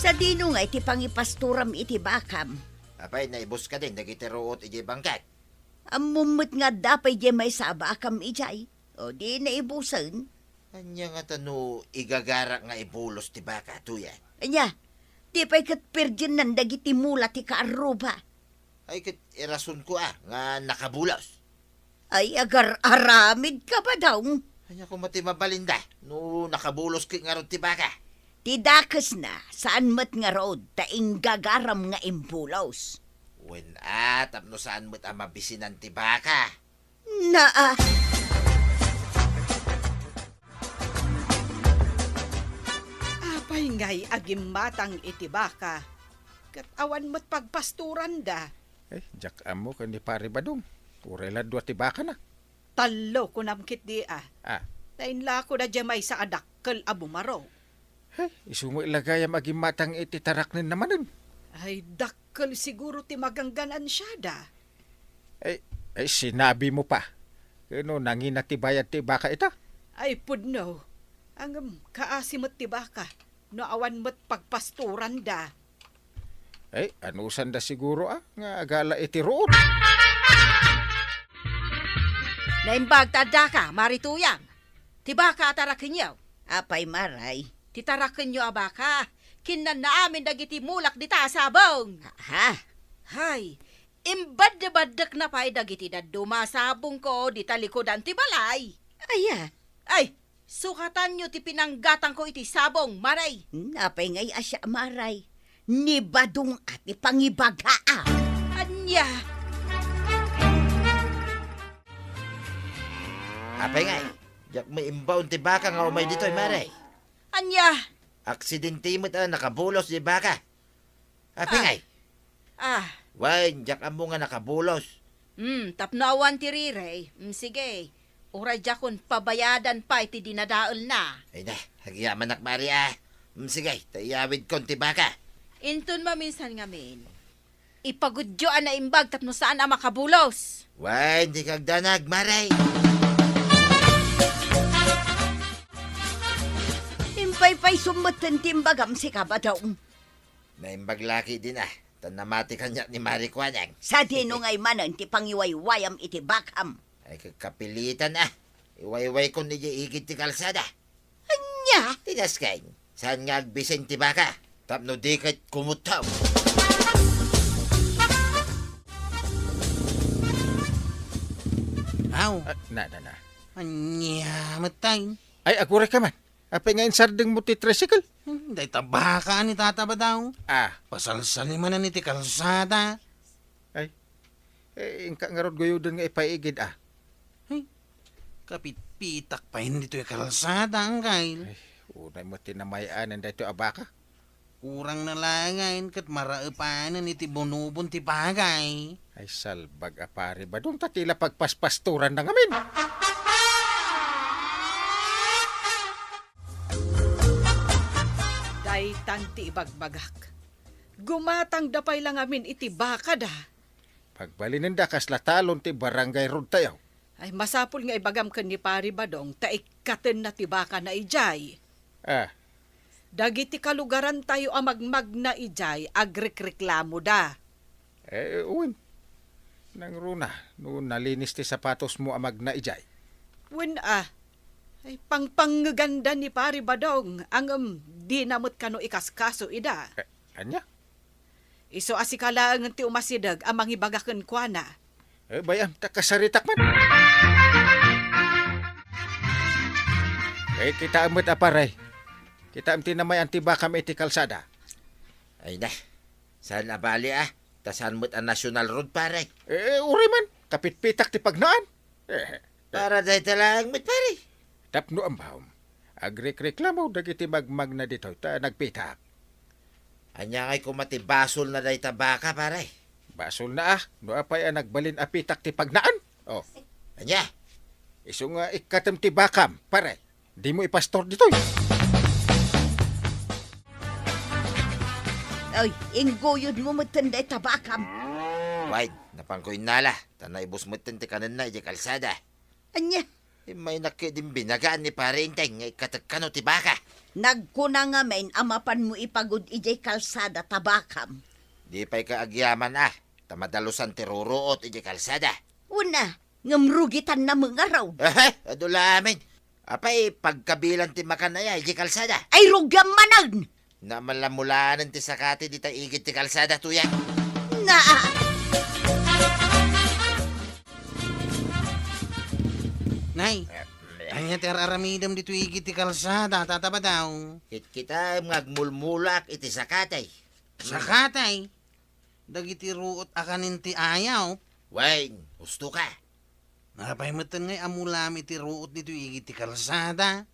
Sadino nga iti pangipastoram iti bakam? Apay, naibus kadin dagiti ruot idiay bangkag? Ammom met nga adda pay diay maysa a bakam idiay. O di naibusen? Ania ngata no igagarak nga ibulos ti baka, Tuyang? Ania, di pay ket pirdiennan dagiti mula ti kaarruba? Ay, ket irasonko a nga nakabulos. Ay, agar-aramid ka ba daw? Ania koma ti mabalinda no nakabulos ket ngarud ti baka? Ti dakesna, saan met ngarud ta inggagaram nga imbulos. Wen a, tapno saan met a mabisinan ti baka. Naa. Apay ngay a gimmatang iti baka, ket awan met pagpastoranda? Eh, diak ammo ken ni Pare Badong. Uray la dua ti bakana. Tallo, kunam ketdi a. Ah. Ta inlakoda diay maysa a dakkel a bumaro. He, isu met la gayam a gimmatang iti taraknenna manen. Ay, dakkel siguro ti magangganansiada. Ay, ay, sinabimo pa. Ken no nangina ti bayad ti baka ita? Ay, pudno. Ngem, kaasi met ti baka no awan met pagpastoranda. Ay, anusanda siguro a nga agala iti ruot. Naimbag ta addaka, Mari Tuyang. Ti baka a tarakenyo. Apay, Maray? Ti tarakenyo a baka, kinnanna amin dagiti mulak dita a sabong. Ha? Hay, imbaddebaddekna pay dagiti dadduma a sabongko dita likudan ti balay. Aya? Ay, sukatanyo ti pinanggatangko iti sabong, Maray. Hmm, apay ngay a siak, Maray? Ni Badong a ti pangibaga a. Ania? Apay ngay, diak met imbaon ti baka nga umay ditoy, Maray. Ania? Aksidente met a nakabulos ti baka. Apay ngay? Ah. Wen, diak ammo nga nakabulos. Hmm, tapno awan ti rirey. Hmm, sige. Uray diakon pabayadan pay ti dinadaelna. Ay na, agyamanak, Maria. Hmm, sige, ta iyawidkon ti baka. Inton maminsan ngamin, ipagudyo a naimbag tapno saan a makabulos. Wen, dika agdanag, Maray. Impaypaysom metten ti imbagam, sika, Badong. Naimbag la ketdin a, ta namati kaniak ni Mari Kuanang. Sadino ngay manen ti pangiwaywayam iti bakam? Ay, ka-, kapilitan a. Iwaywaykon idiay igid ti kalsada. Ania? Ti nasken, saan nga agbising ti baka? Tapno di ket kumutto. Aw. Ah, na, na, na. Ania met tay? Ay, agurayka man. Apay nga insardengmo ti tricycle? Hmm, dayta baka ni Tata Badong. Ah. Pasalsalimanan iti kalsada. Ay, eh, inka ngarud guyoden nga ipaigid, ah. Ay, kapitpitak pay ditoy kalsada, Anggail. Ay, unay met ti namay-anan daytoy a baka. Kurang na laengen ket maraepanen iti bunubon ti bagay. Ay, salbag a Pari Badong, ta ti la pagpaspastoranna ngamin. Daytan ti ibagbagak. Gumatangda pay la ngamin iti bakada. Pagbalinenda kasla talon ti Barangay Road tayo. Ay, masapul nga ibagam ken ni Pari Badong ta ikkatenna ti bakana idiay. Ah. Dagiti kalugarantayo a magmagna idiay, agrikreklamoda. Eh, wen. Nangruna, no nalinis ti sapatosmo a magna idiay. Wen a. Ay, pangpangngeganda ni Pari Badong, ngem dina met kano ikaskaso ida. Eh, ania? Isu a sika laengen ti umasideg a mangibaga kenkuana. Eh, bay-am, ta kasaritak man. Eh, kitaem met a, pare. Kitaem ti namayan ti bakam iti kalsada. Ay na, saan a bali, ah? Ta saan met a national road, pare? Eh, uray man, kapitpitak ti pagnaan. Eh, Para dayta laeng met, pare. Tapno ammom, agrekreklamo dagiti magmagna ditoy ta nagpitak. Ania ngay koma ti basolna dayta baka, pare? Basolna, ah, no apay a nagbalin a pitak ti pagnaan. Oh. Ania? Isu nga ikkatem ti bakam, pare. Dimo ipastor ditoy. Ay, ingguyodmo metten dayta bakam. Wen, napanko innala, ta naibus metten ti kanenna idiay kalsada. Ania? Immaynak ketdin binagaan ni Pare Enteng nga ikkatek kano ti baka. Nagkuna ngamin a mapanmo ipagud idiay kalsada ta bakam. Di pay ka agyaman, ah, ta madalusan ti ruruot idiay kalsada. Una, ngem rugitanna met ngarud. Aha, adu la amin. Apay, pagkabilan ti makan aya idiay kalsada? Ay, rugiam manen! Namalamulanen ti sakati dita igid ti kalsada, tuya. Na! Nay, ania ti ar-aramidem ditoy igid ti kalsada, Tata Badaw? Kitkitaem nga agmulmulak iti sakatay. Sakatay? Dagiti ruot a kanen ti ayaw? Wen, husto ka. Apay metten ngay a mulam iti ruot ditoy igid ti kalsada?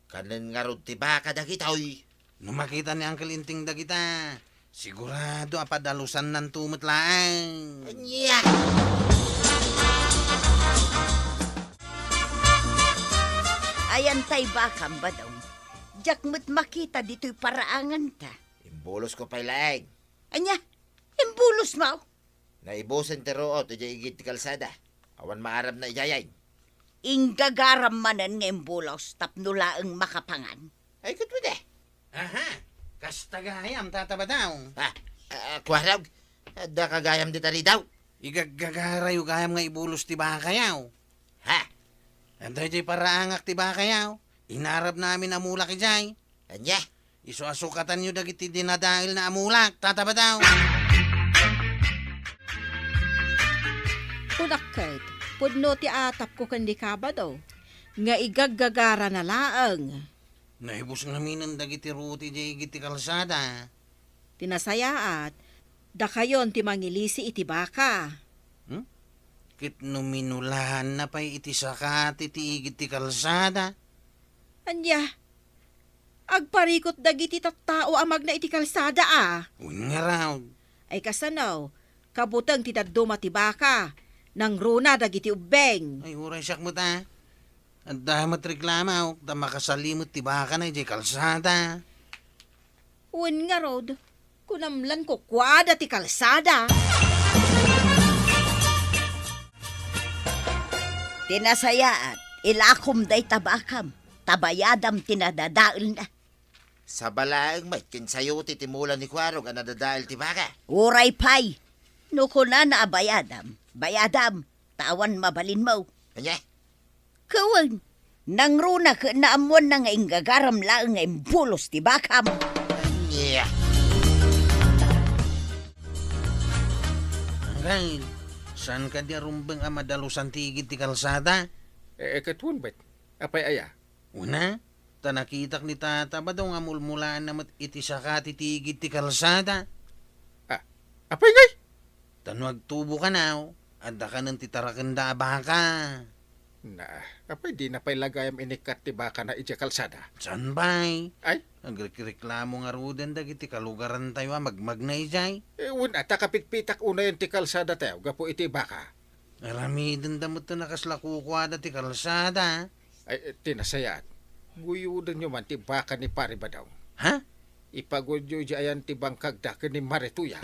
Kanen ngarud ti baka dagitoy. No makita ni Uncle Enteng dagita, sigurado a padalosannanto met laeng. Ania? Ayan tay bakam, Badong. Diak met makita ditoy paraanganta. Imbulosko pay laeng. Ania? Imbulosmo? Naibusen ti ruot idiay igid ti kalsada. Awan maarabna idiay. Inggagaram manen nga imbulos tapno laeng makapangan. Ay, ket wen, eh. Aha, kasta gayam, Tata Badaw. Ah, ah, kuarag, adda ka gayam dita ridaw? Igaggagarayo gayam nga ibulos ti bakayaw. Ha? Adda idiay paraangak ti bakayaw. Inarabna amin a mulak idiay. Ania? Isu a sukatanyo dagiti dinadaelna a mulak, Tata Badaw. Kunak ket, pudno ti atapko ken ni Kabado, nga igaggagarana laeng. Naibus ngaminen dagiti ruot idiay igid ti kalsada. Ti nasayaat, dakayon ti mangilisi iti baka. Hmm? Ket no minulaanna pay iti sakati ti igid ti kalsada? Ania? Agparikut dagiti tattao a magna iti kalsada a. Wen ngarud. Ay kasano, kabuteng ti dadduma ti baka, nangruna dagiti ubbing. Ay, uray siak met a. Adda met reklamo, ta makasali met ti bakana idiay kalsada. Wen ngarud, kunam lan kukuada ti kalsada. Ti nasayaat, ilakom dayta bakam, ta bayadam ti nadadaelna. Sabalaeng met ken sayo ti timula ni Kuarog a nadadael ti baka. Uray pay, no kunana a bayadam, bayadam, ta awan mabalinmo. Ania? Kawen, nangruna ket naammoanna nga inggagaram laeng nga imbulos ti bakam. Ania? Anggail, saan kadi a rumbeng a madalusan ti igid ti kalsada? Eh, ket wen met, apay aya? Una, ta nakitak ni Tata Badong a mulmulaanna met iti sakati ti igid ti kalsada. Ah, apay ngay? Ta no agtubo kanaw, adda kanen ti tarakenda a baka. Na, apay dina pay la gayam inikkat ti bakana idiay kalsada? Saan pay? Ay? Agrekreklamo ngaruden dagiti kalugarantayo a magmagna idiay. Eh, wen, ta kapitpitak unayen ti kalsadatayo gapu iti baka. Aramidenda met a kasla kukuada ti kalsada. Ay, eh, ti nasayaat. Guyodenyo man ti baka ni Pari Badong. Ha? Ipagudyo idiay ayan ti bangkagda ken ni Marituya.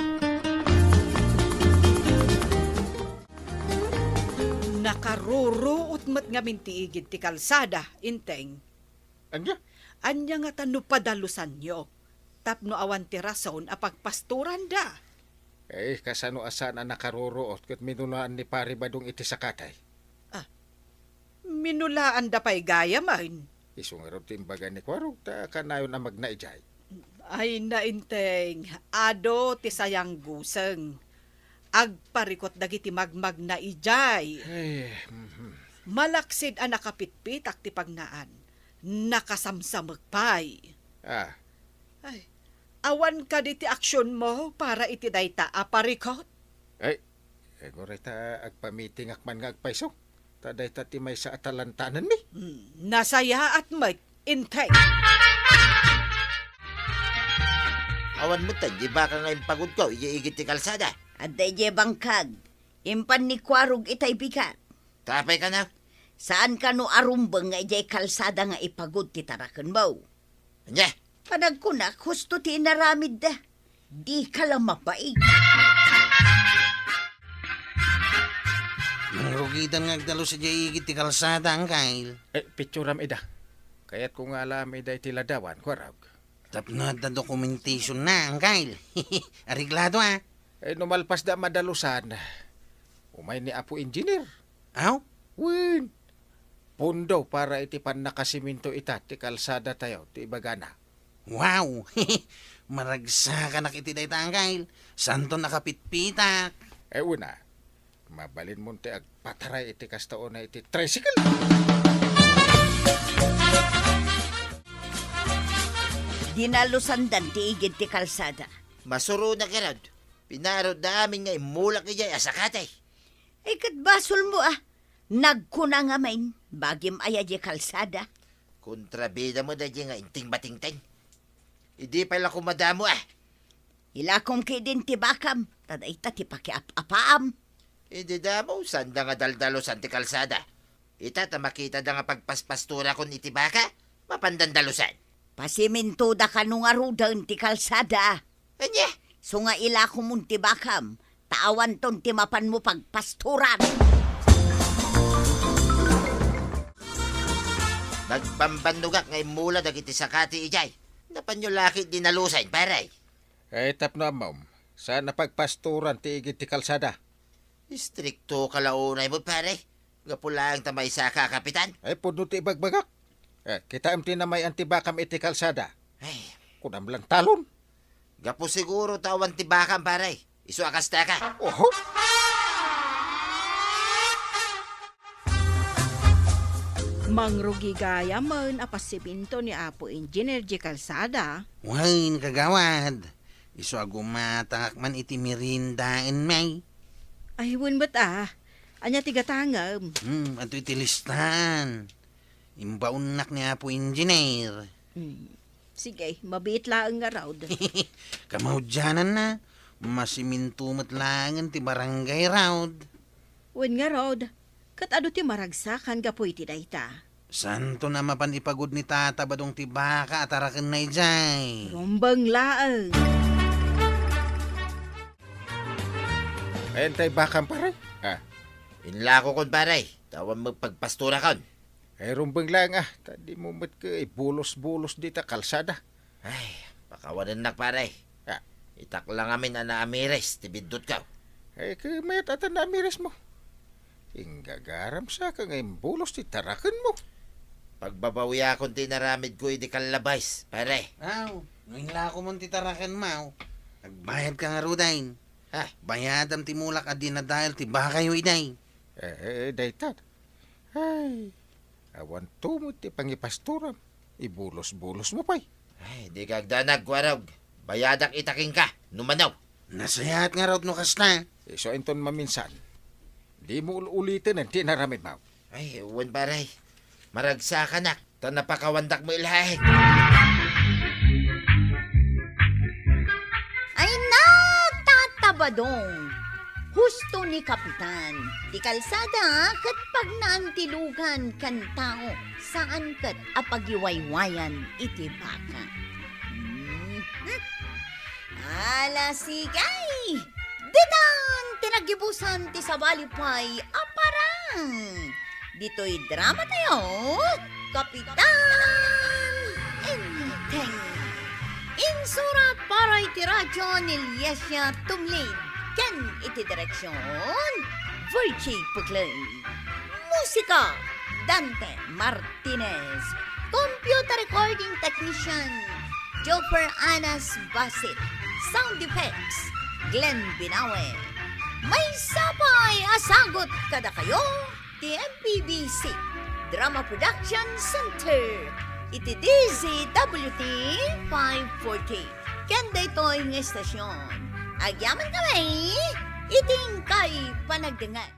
Nakaruruot met ngamin ti igid ti kalsada, Inteng. Ania? Ania ngata no padalusanyo, tapno awan ti rason a pagpastoranda? Eh, kasano a saan a nakaruruot ket minulaan ni Pari Badong iti sakatay? Ah, minulaanda pay gayamen. Isu ngarud ti imbaga ni Kuarog ta kanayon a magna idiay. Ay, nainteng, adu ti sayangguseng. Agparikut dagiti magmagna idiay. Ay, mhm. Malaksid a nakapitpitak ti pagnaan, nakasamsamek pay. Ah. Ay, awan kadi ti aksionmo para iti dayta a parikut? Ay, eh, uray ta agpamitingak man nga agpayso. Ta dayta ti maysa a talantanenmi. Hmm, nasayaat met, inteng. Awan met ta diay baka nga impagudko idiay igid ti kalsada. Adda idiay bangkag. Impan ni Kuarog itay bigat. Tapay kano? Saan kano a rumbeng nga idiay kalsada nga ipagud ti tarakenmo? Ania? Panagkunak, husto ti inaramidda. Dika la mabain. Mangrugidan nga agdalus idiay igid ti kalsada, Angkel. Eh, pitsuram ida. Kayatko nga alaam ida iti ladawan, Kuarog. Tapno adda dokumentasionna, Angkel. Areglado, a. Eh, no malpasda a madalusan, umay ni Apo Engineer. Aw? Wen, pundo para iti pannakasiminto ita ti kalsadatayo ti ibagana. Wow! Maragsakanak iti dayta, Angkel. Saanton a kapitpitak. Eh, una, mabalinmon ti agpataray iti kasta unay iti tricycle. Dinalusandan ti igid ti kalsada. Masuronak ngarud. Pinarutda amin nga immulak idiay a sakati. Ay, ket basolmo, a. Nagkuna ngamin, bagim aya diay kalsada. Kontrabida met daydiay nga inting batingting. Idi pay la koma madamo, a. Ilakom ketdin ti bakam, ta dayta ti pakiap-apaam. Idi damo, saanda nga daldalusan ti kalsada. Ita ta makitada nga pagpaspasturakon iti baka, mapan dandalusan. Pasimintoda kano ngaruden ti kalsada. Ania? Isu nga ilakomon ti bakam, ta awanton ti mapanmo pagpasturan. Nagbambannogak nga immula dagiti sakati idiay. Napanyo la ketdi nalusen, pare? Eh, tapno ammom, saan a pagpasturan ti igid ti kalsada. Istriktoka la unay met, pare. Gapu laeng ta maysaka a kapitan. Ay, pudno ti ibagbagak. Eh, kitaem ti namay-an ti bakam iti kalsada. Ay. Kunam lantalon. Gapu siguro ta awan ti bakam, pare. Isu a kastaka. Oho. Mangrugi gayamen a pasiminto ni Apo Engineer diay kalsada. Wen, kagawad. Isu a gumatangak man iti meriendaenmi. Ay, wen met, a. Ania ti gatangem? Hmm, adtoy ti listaan. Imbaonnak ni Apo Engineer. Hmm. Sige, mabiit laeng ngarud. Kamaudiananna, masiminto met laengen ti barangay ngarud. Wen ngarud, ket adu ti maragsakan gapu iti dayta. Saanton a mapan ipagud ni Tata Badong ti baka a tarakenna idiay. Rumbeng laeng. Ayan tay bakam, pare. Ah. Inlakokon, pare. Ta awan met pagpasturakon. Ay, rumbeng laeng, a. Ta dimo met ket ibulos-bulos dita kalsada. Ay, pakawanennak, pare. Ah. Itak la ngamin a naamiris ti biddutko. Ay, ket mayat a ta naamirismo. Inggagaramsaka nga imbulos ti tarakenmo. Pagbabawiakon ti inaramidko idi kallabais, pare. Aw, no inlakomon ti tarakenmo, agbayadka ngaruden. Ha? Bayadam ti mulak a dinadael ti bakayo idiay. Eh, eh, dayta. Ay, awanto met ti pangipasturam. Ibulos-bulosmo pay. Ay, dika agdanag, Kuarog. Bayadak ita kenka, no mano. Nasayaat ngarud no kasta. Isu inton maminsan. Dimo ul-uliten ti inaramidmo. Ay, wen, pare. Maragsakanak, ta napakawandak met laeng. Ay, natatabadong! Husto ni Kapitan, ti kalsada ket pagnaan ti lugan ken tao, saan ket a pagiwaywayan iti baka. Mhm. Ala, sige! Ditan ti naggibusan ti sabali pay a parang. Ditoy drama tayo, Kapitan Enteng. Insurat para iti radyo ni Liesia Tumlid ken iti direksion, Virgie Puclay. Musika, Dante Martinez. Computer recording technician, Joper Anas Basit. Sound effects, Glenn Binawe. Maysa pay a sagut kadakayo ti M P B C Drama Production Center iti D Z W T five forty. Ken daytoy nga estasion, agyamankami iti inkay panagdengngeg.